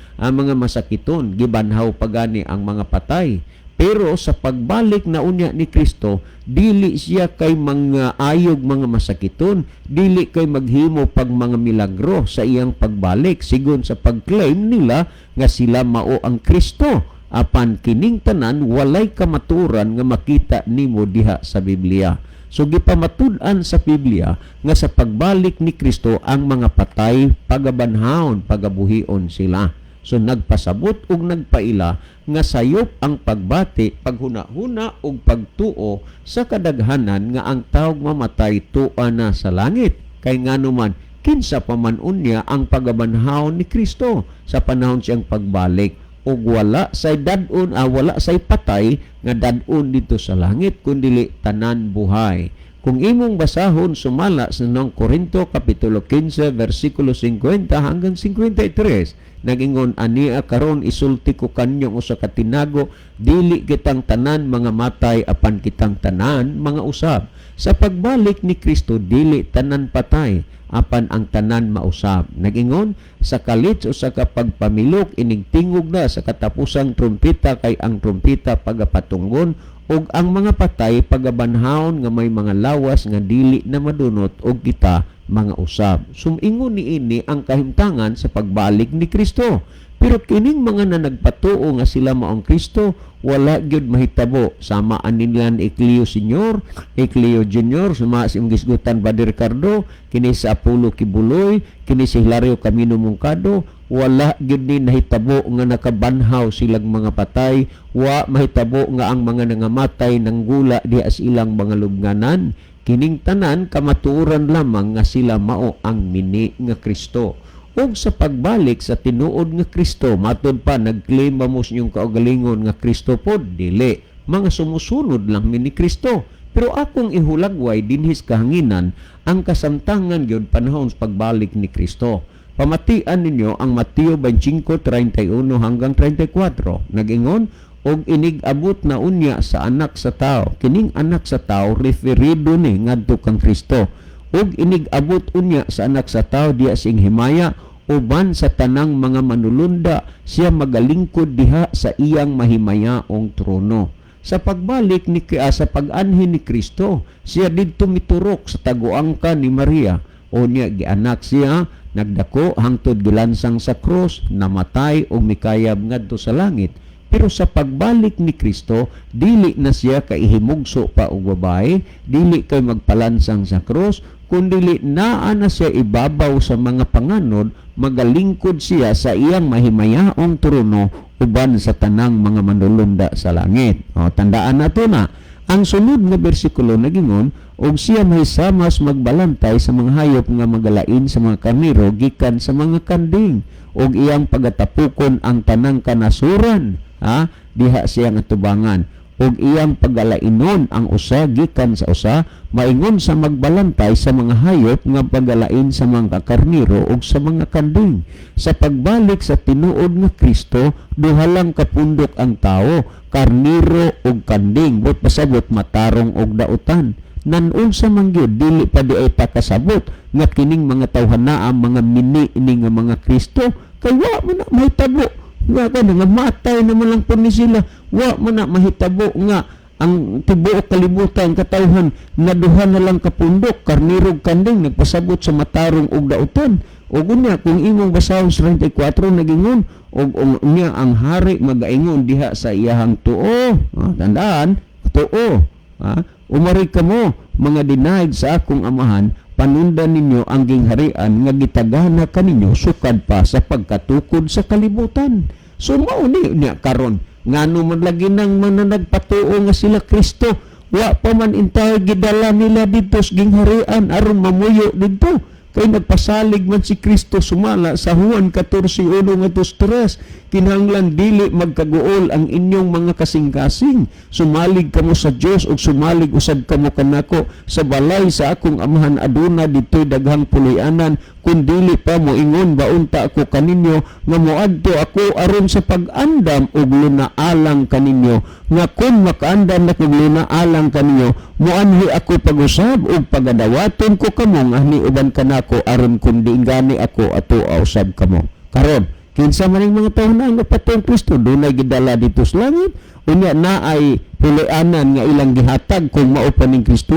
masakiton, gibanhaw pagani ang mga patay. Pero sa pagbalik na unya ni Kristo, dili siya kay mga ayog mga masakiton, dili kay maghimo pag mga milagro sa iyang pagbalik sigon sa pag-claim nila nga sila mao ang Kristo. Apan kining tanan walay kamaturan nga makita nimo diha sa Biblia. So gipamatud-an sa Biblia nga sa pagbalik ni Kristo ang mga patay pagabanhawon, pagabuhion sila. So nagpasabot ug nagpaila nga sayop ang pagbati, paghuna-huna ug pagtuo sa kadaghanan nga ang tawg mamatay tua na sa langit. Kay ngano man, kinsa pa man unya ang pagabanhawon ni Kristo sa panahon siyang pagbalik, ug wala say dad-on, wala say patay nga dad-on dito sa langit kundili tanan buhay. Kung imong basahon sumala sa Unang Korinto kapitulo 15 versikulo 50 hanggang 53, nagingon, "Ania karon isulti ko kanyo usa ka tinago: dili kitang tanan mga matay, apan kitang tanan mga usab." Sa pagbalik ni Kristo dili tanan patay, apan ang tanan mausab. Nagingon, "Sa kalit o sa kapagpamilok, inig tingog na sa katapusang trumpeta, kay ang trumpeta pagapatunggon ug ang mga patay pagabanhawon nga may mga lawas nga dili na madunot, ug kita mga usab." Sumingon ni ini ang kahimtangan sa pagbalik ni Kristo. Pero kining mga na nagpatuo nga sila maong Kristo, wala gyud mahitabo. Sama nila ni Ecleo Senior, Ecleo Junior, suma si gisgutan Brother Ricardo, kini sa Apollo Quiboloy, kini si Hilario Camino Moncado, wala gyud ni nahitabo nga nakabanhaw silang mga patay, wa mahitabo nga ang mga nangamatay nanggula diha sa ilang mga lubnganan. Kining tanan kamatuoran lamang nga sila mao ang mini nga Kristo. Ug sa pagbalik sa tinuod nga Kristo, matud pa, nag-claim ba mo sa inyong kaugalingon nga Kristo pod? Dili. Mga sumusunod lang mi ni Kristo. Pero akong ihulagway dinhis kahanginan ang kasamtangan gyud panahon sa pagbalik ni Kristo. Pamatian ninyo ang Mateo 25:31 hanggang 34. Nag-ingon, "Og inig abot na unya sa Anak sa Tao." Kining Anak sa Tao referido ni ngadto kang Kristo. "Ug inig abot unya sa Anak sa Tao diha sing himaya uban sa tanang mga manulunda, siya magalingkod diha sa iyang mahimayaong trono." Sa pagbalik ni sa pag-anhi ni Kristo, siya didto miturok sa taguangka ni Maria. Unya gianak siya, nagdako hangtod gilansang sa krus, namatay ug mikayab ngadto sa langit. Pero sa pagbalik ni Kristo, dili na siya kaihimugso pa og babae, dili kay magpalansang sa krus, kundili naa na siya ibabaw sa mga panganod, magalingkod siya sa iyang mahimayaong trono uban sa tanang mga manulunda sa langit. O, tandaan nato na. Ang sunod nga bersikulo nagingon, "Og siya mahisamas magbalantay sa mga hayop nga magalain sa mga karnero gikan sa mga kanding, ug iyang pagatapukon ang tanang kanasuran," ha, diha siya nga tubangan, "ug iyang pagalainon ang usa gikan sa usa, maingon sa magbalantay sa mga hayop nga pagalain sa mga karnero ug sa mga kanding." Sa pagbalik sa tinuod nga Kristo, duha lang kapundok ang tao, karnero ug kanding, but pasabot matarong og dautan. Nan-unsa man gyud, dili pa di ay pakasabot nga kining mga tawhana ang mga mini ini nga mga Kristo, kay wa man na mahitabo nga ka nga matay naman lang po ni sila. Wa man na mahitabo nga ang tibuok kalibutan katawhan na duha na lang kapundok, karnero ug kanding, nagpasabot sa matarong ug dautan. Ug unya kung imong basahon sa 34, nagingon, "Og unya ang hari magaingon diha sa iyahang tuo." Ah, tandaan, tuo, ha? "Umari kamo, mga dinaig sa akong Amahan, panundan ninyo ang gingharian nga gitagana kaninyo sukad pa sa pagkatukod sa kalibutan." So mao ni niya karon, ngano man lagi nang mananagpatuo nga sila Kristo, wa pa man intay gidala nila didto sa gingharian aron mamuyo didto, kay nagpasalig man si Kristo sumala sa Juan 14:1 ngadto 3, "Kinahanglan dili magkaguol ang inyong mga kasing-kasing. Sumalig kamo sa Dios ug sumalig usab kamo kanako. Sa balay sa akong Amahan aduna didtoy daghang puloy-anan. Kun dili pa, moingon ba unta ako kaninyo nga moadto ako aron sa pag-andam og lunaalang kaninyo, nga kun makaandam na kog lunaalang kaninyo, moanhi ako pag-usab ug pagadawaton ko kamo nga uban kanako, aron kun di gani ako ato usab kamo." Karon, kinsa man ning mga tawo na ang nagpatuong Kristo? Dunay gidala dito sa langit? Unya naay puloy-anan nga ilang gihatag kung mao pa ning Kristo?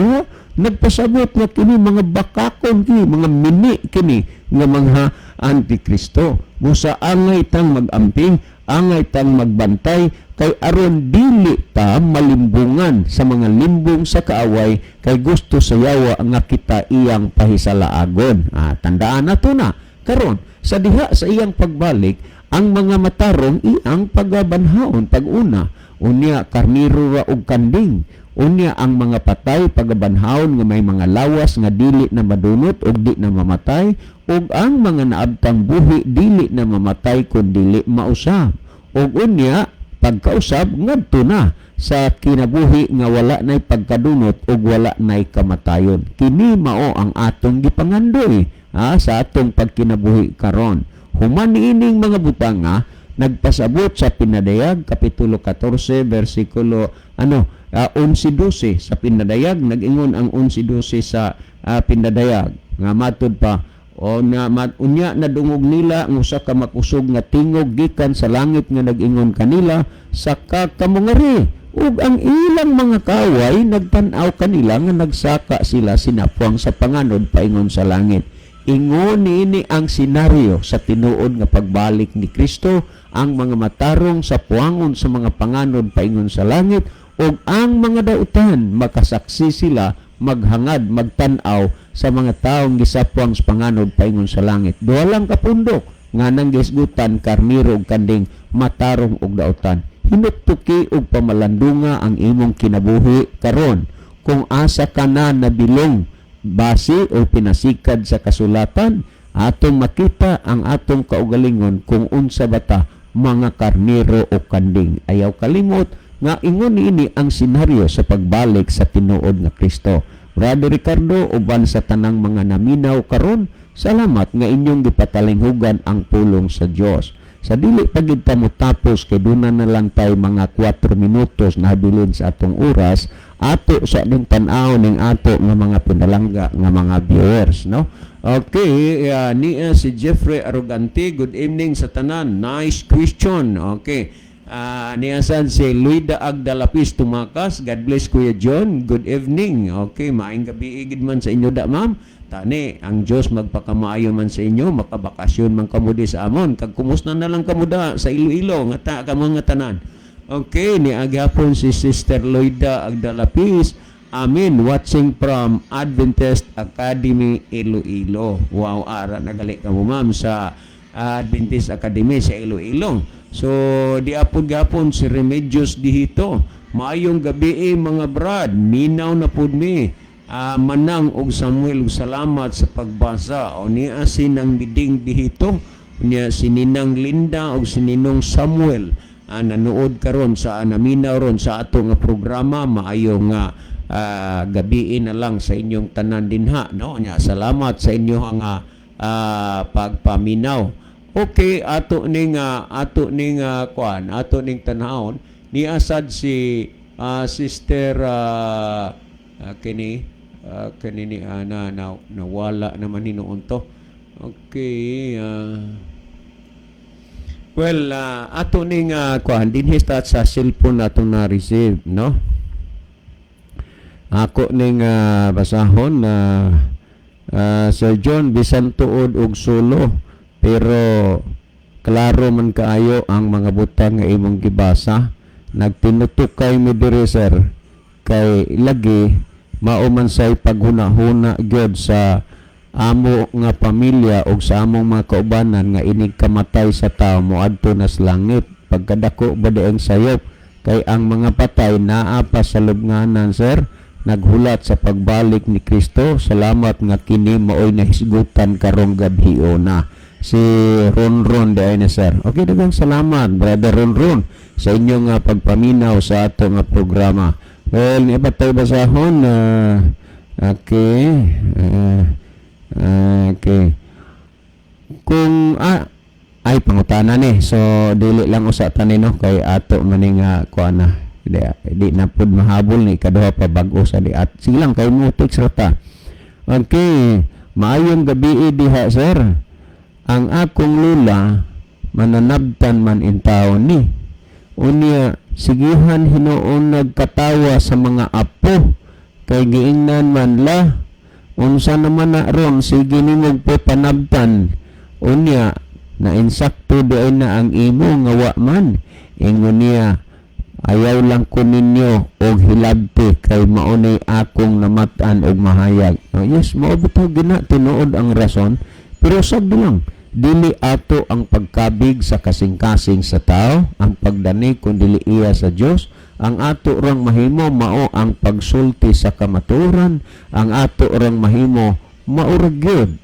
Nagpasabot nga kini mga bakakon kini, mga mini kini nga mga antikristo. Busa angay tang magamping, angay tang magbantay, kay aron dili ta malimbungan sa mga limbong sa kaaway, kay gusto sa yawa nga kita iyang pahisalaagon. Ah, tandaan nato na. Karon, sa diha sa iyang pagbalik, ang mga matarong iyang pagabanhaon pag-una. Unya karniro ra og kanding. Unya ang mga patay pagabanhaon nga may mga lawas nga dili na madunot ug di na mamatay, ug ang mga naabtang buhi dili na mamatay kun dili mausab. Ug unya pagkausab ngadto na sa kinabuhi nga wala nay pagkadunot ug wala nay kamatayon. Kini mao ang atong gipangandoy, ha, sa atong pagkinabuhi karon. Human niining mga butanga, nagpasabot sa Pinadayag kapitulo 14 bersikulo ano 11-12. Sa Pinadayag nag-ingon ang 11-12 sa Pinadayag nga matud pa o na mat, "Unya nadungog nila ang usa ka makusog nga tingog gikan sa langit nga nag-ingon kanila, 'Saka kamo ngari.' Ug ang ilang mga kaway nagtan-aw kanila nga nagsaka sila sinapwang sa panganod paingon sa langit." Ingon niini ang senaryo sa tinuod nga pagbalik ni Kristo: ang mga matarong sa puangon sa mga panganod paingon sa langit, ug ang mga dautan makasaksi sila, maghangad, magtan-aw sa mga taong gisapwang sa panganod paingon sa langit. Duha lang ka pundok nga nang gisgutan, karniro ug kanding, matarong ug dautan. Hinuktuki ug pamalandunga ang imong kinabuhi karon kung asa ka na nabilong base o pinasikad sa kasulatan. Atong makita ang atong kaugalingon kung unsa bata, mga karniro o kanding. Ayaw kalimot nga ingon niini ang senaryo sa pagbalik sa tinuod nga Kristo. Brother Ricardo, uban sa tanang mga naminaw karon, salamat nga inyong gipatalinghugan ang pulong sa Dios. Sa dili pa gid ta motapos, kay duna na lang tay mga 4 minutos na habilin sa atong oras, ato sa ning tan-aw ning ato nga mga pinalangga nga mga viewers, no? Okay, niya si Jeffrey Arrogante, "Good evening sa tanan. Nice question." Okay. Niya sad si Luida Agdalapis Tumakas. "God bless, Kuya John. Good evening." Okay, maayong gabi gid man sa inyo da, ma'am. Tani, ang Diyos magpakamaayo man sa inyo, makabakasyon man kamo di sa amon. Kag kumusta na lang kamo da sa Iloilo, nga ta kamo nga tanan. Okay, ni agyapon si Sister Loida Agdalapis. "Amen. Watching from Adventist Academy, Iloilo." Wow, ara nagali kamo, ma'am, sa Adventist Academy sa Iloilo. So, di apod gapon si Remedios dihito. "Maayong gabi eh, mga brad. Minaw na pud mi. Manang og Samuel ug salamat sa pagbasa." O niya si nang Miding dihito. Niya si Ninang Linda og si Ninong Samuel. Nanood karon sa naminaw ron sa ato nga programa. Maayo nga gabiin na lang sa inyong tanan dinha, no? Nya salamat sa inyong pagpaminaw. Okay, ato ning kuan, ato ning tanawon ni asad si Sister kini ni ana na nawala naman hinuon to. Okay, well, ato ning kuan dinhi sa cellphone atong na-receive, no? Ako ning basahon na "Sir John, bisan tuod og sulo, pero klaro man kaayo ang mga butang nga imong gibasa. Nagtinutukay mi diri, sir, kay lagi mao man say paghuna-huna gyud sa amo nga pamilya ug sa among mga kaubanan nga inig kamatay sa tao, moadto na sa langit. Pagkadako ba di ang sayop kay ang mga patay naa pa sa lubnganan, sir, naghulat sa pagbalik ni Kristo. Salamat nga kini maoy nahisgutan karong gabhiona." Si Ron Ron di ay na, sir. Okay, daghang salamat, Brother Ron Ron, sa inyong pagpaminaw sa ato nga programa. Well, ni pa tayo basahon. Okay. Kung ay pangutana ni. So dili lang usa tani, no, kay ato maning kuan na. Di na pud mahabol ni kaduha pa, bag-o sa di at sige lang kay mo text ra ta. Okay, "Maayong gabi diha, sir. Ang akong lula mananabtan man intawon ni. Unya sigihan hinuon nagkatawa sa mga apo kay giingnan man la, unsa naman na ron, sige nimog po panabtan. Unya na insakto di ay na ang imo nga wa man. Ingon niya, ayaw lang ko ninyo og hilabti kay maunay akong namatan og mahayag." Oh, yes, mao bitaw gina tinuod ang rason, pero sab lang dili ato ang pagkabig sa kasing-kasing sa tao, ang pagdani kung dili iya sa Dios. Ang ato rang mahimo mao ang pagsulti sa kamatuoran. Ang ato rang mahimo mao ra gyud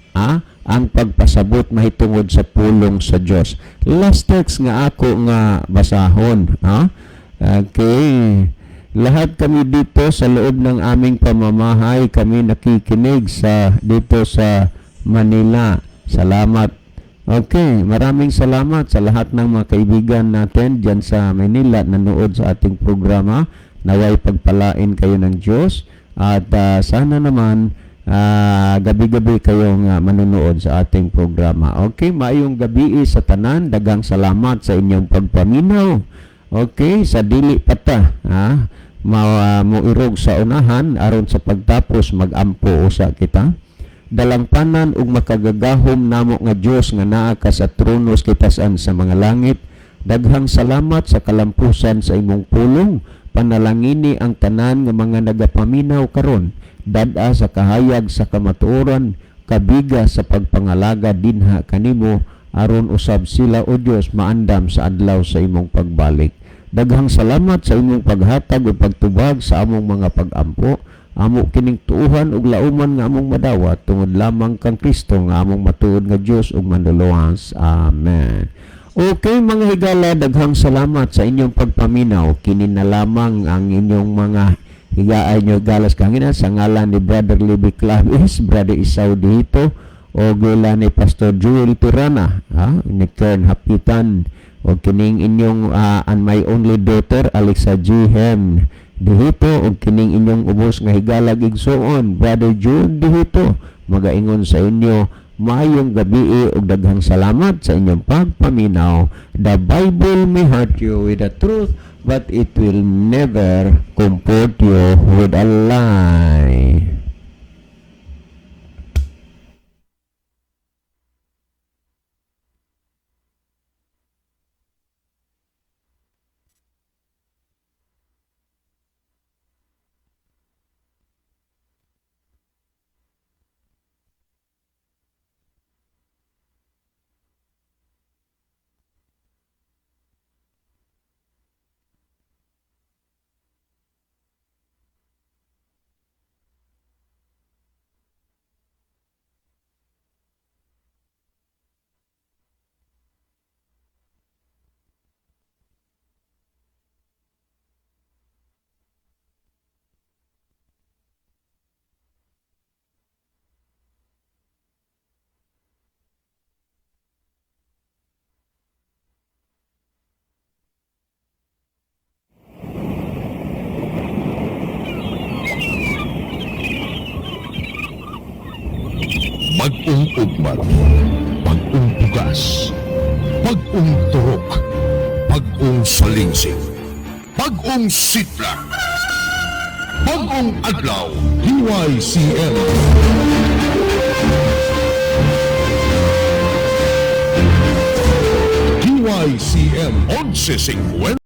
ang pagpasabot mahitungod sa pulong sa Dios. Last text nga ako nga basahon, ha? Okay. "Lahat kami dito sa loob ng aming pamamahay, kami nakikinig sa dito sa Manila. Salamat." Okay, maraming salamat sa lahat ng mga kaibigan natin dyan sa Manila nanood sa ating programa. Naway pagpalain kayo ng Diyos at sana naman gabi-gabi kayong manonood sa ating programa. Okay, maayong gabi sa tanan. Daghang salamat sa inyong pagpaminaw. Okay, sa dili pa ta, ha, mo irog sa unahan aron sa pagtapos magampo usa kita. Dalangpanan ug makagagahom namo nga Dios nga naa ka sa trono sa kitasan sa mga langit, daghang salamat sa kalampusan sa imong pulong. Panalangini ang tanan nga mga nagapaminaw karon, dad-a sa kahayag sa kamatuoran, kabiga sa pagpangalaga dinha kanimo, aron usab sila, O Dios, maandam sa adlaw sa imong pagbalik. Daghang salamat sa imong paghatag ug pagtubag sa among mga pag-ampo. Amo kining tuuhan ug lauman nga among madawat tungod lamang kang Kristo nga among matuod nga Dios ug Manluluwas. Amen. Okay, mga higala, daghang salamat sa inyong pagpaminaw. Kini na lamang ang inyong mga higaan nyo galas kangina sa ngalan ni Brother Libby Clavis, Brother Isaw dito, o gula ni Pastor Joel Tirana, ha? Ni Kern Hapitan, o kining inyong and my only daughter Alexa G. Hem dihito, og kining inyong ubos nga higalag igsuon Brother June dihito, magaingon sa inyo maayong gabi ug daghang salamat sa inyong pagpaminaw. The Bible may hurt you with the truth, but it will never comfort you with a lie. Bag-ong ugmat, bag-ong bugas, bag-ong turok, bag-ong salingsing, bag-ong sidlak, bag-ong adlaw, DYCM. DYCM 1150.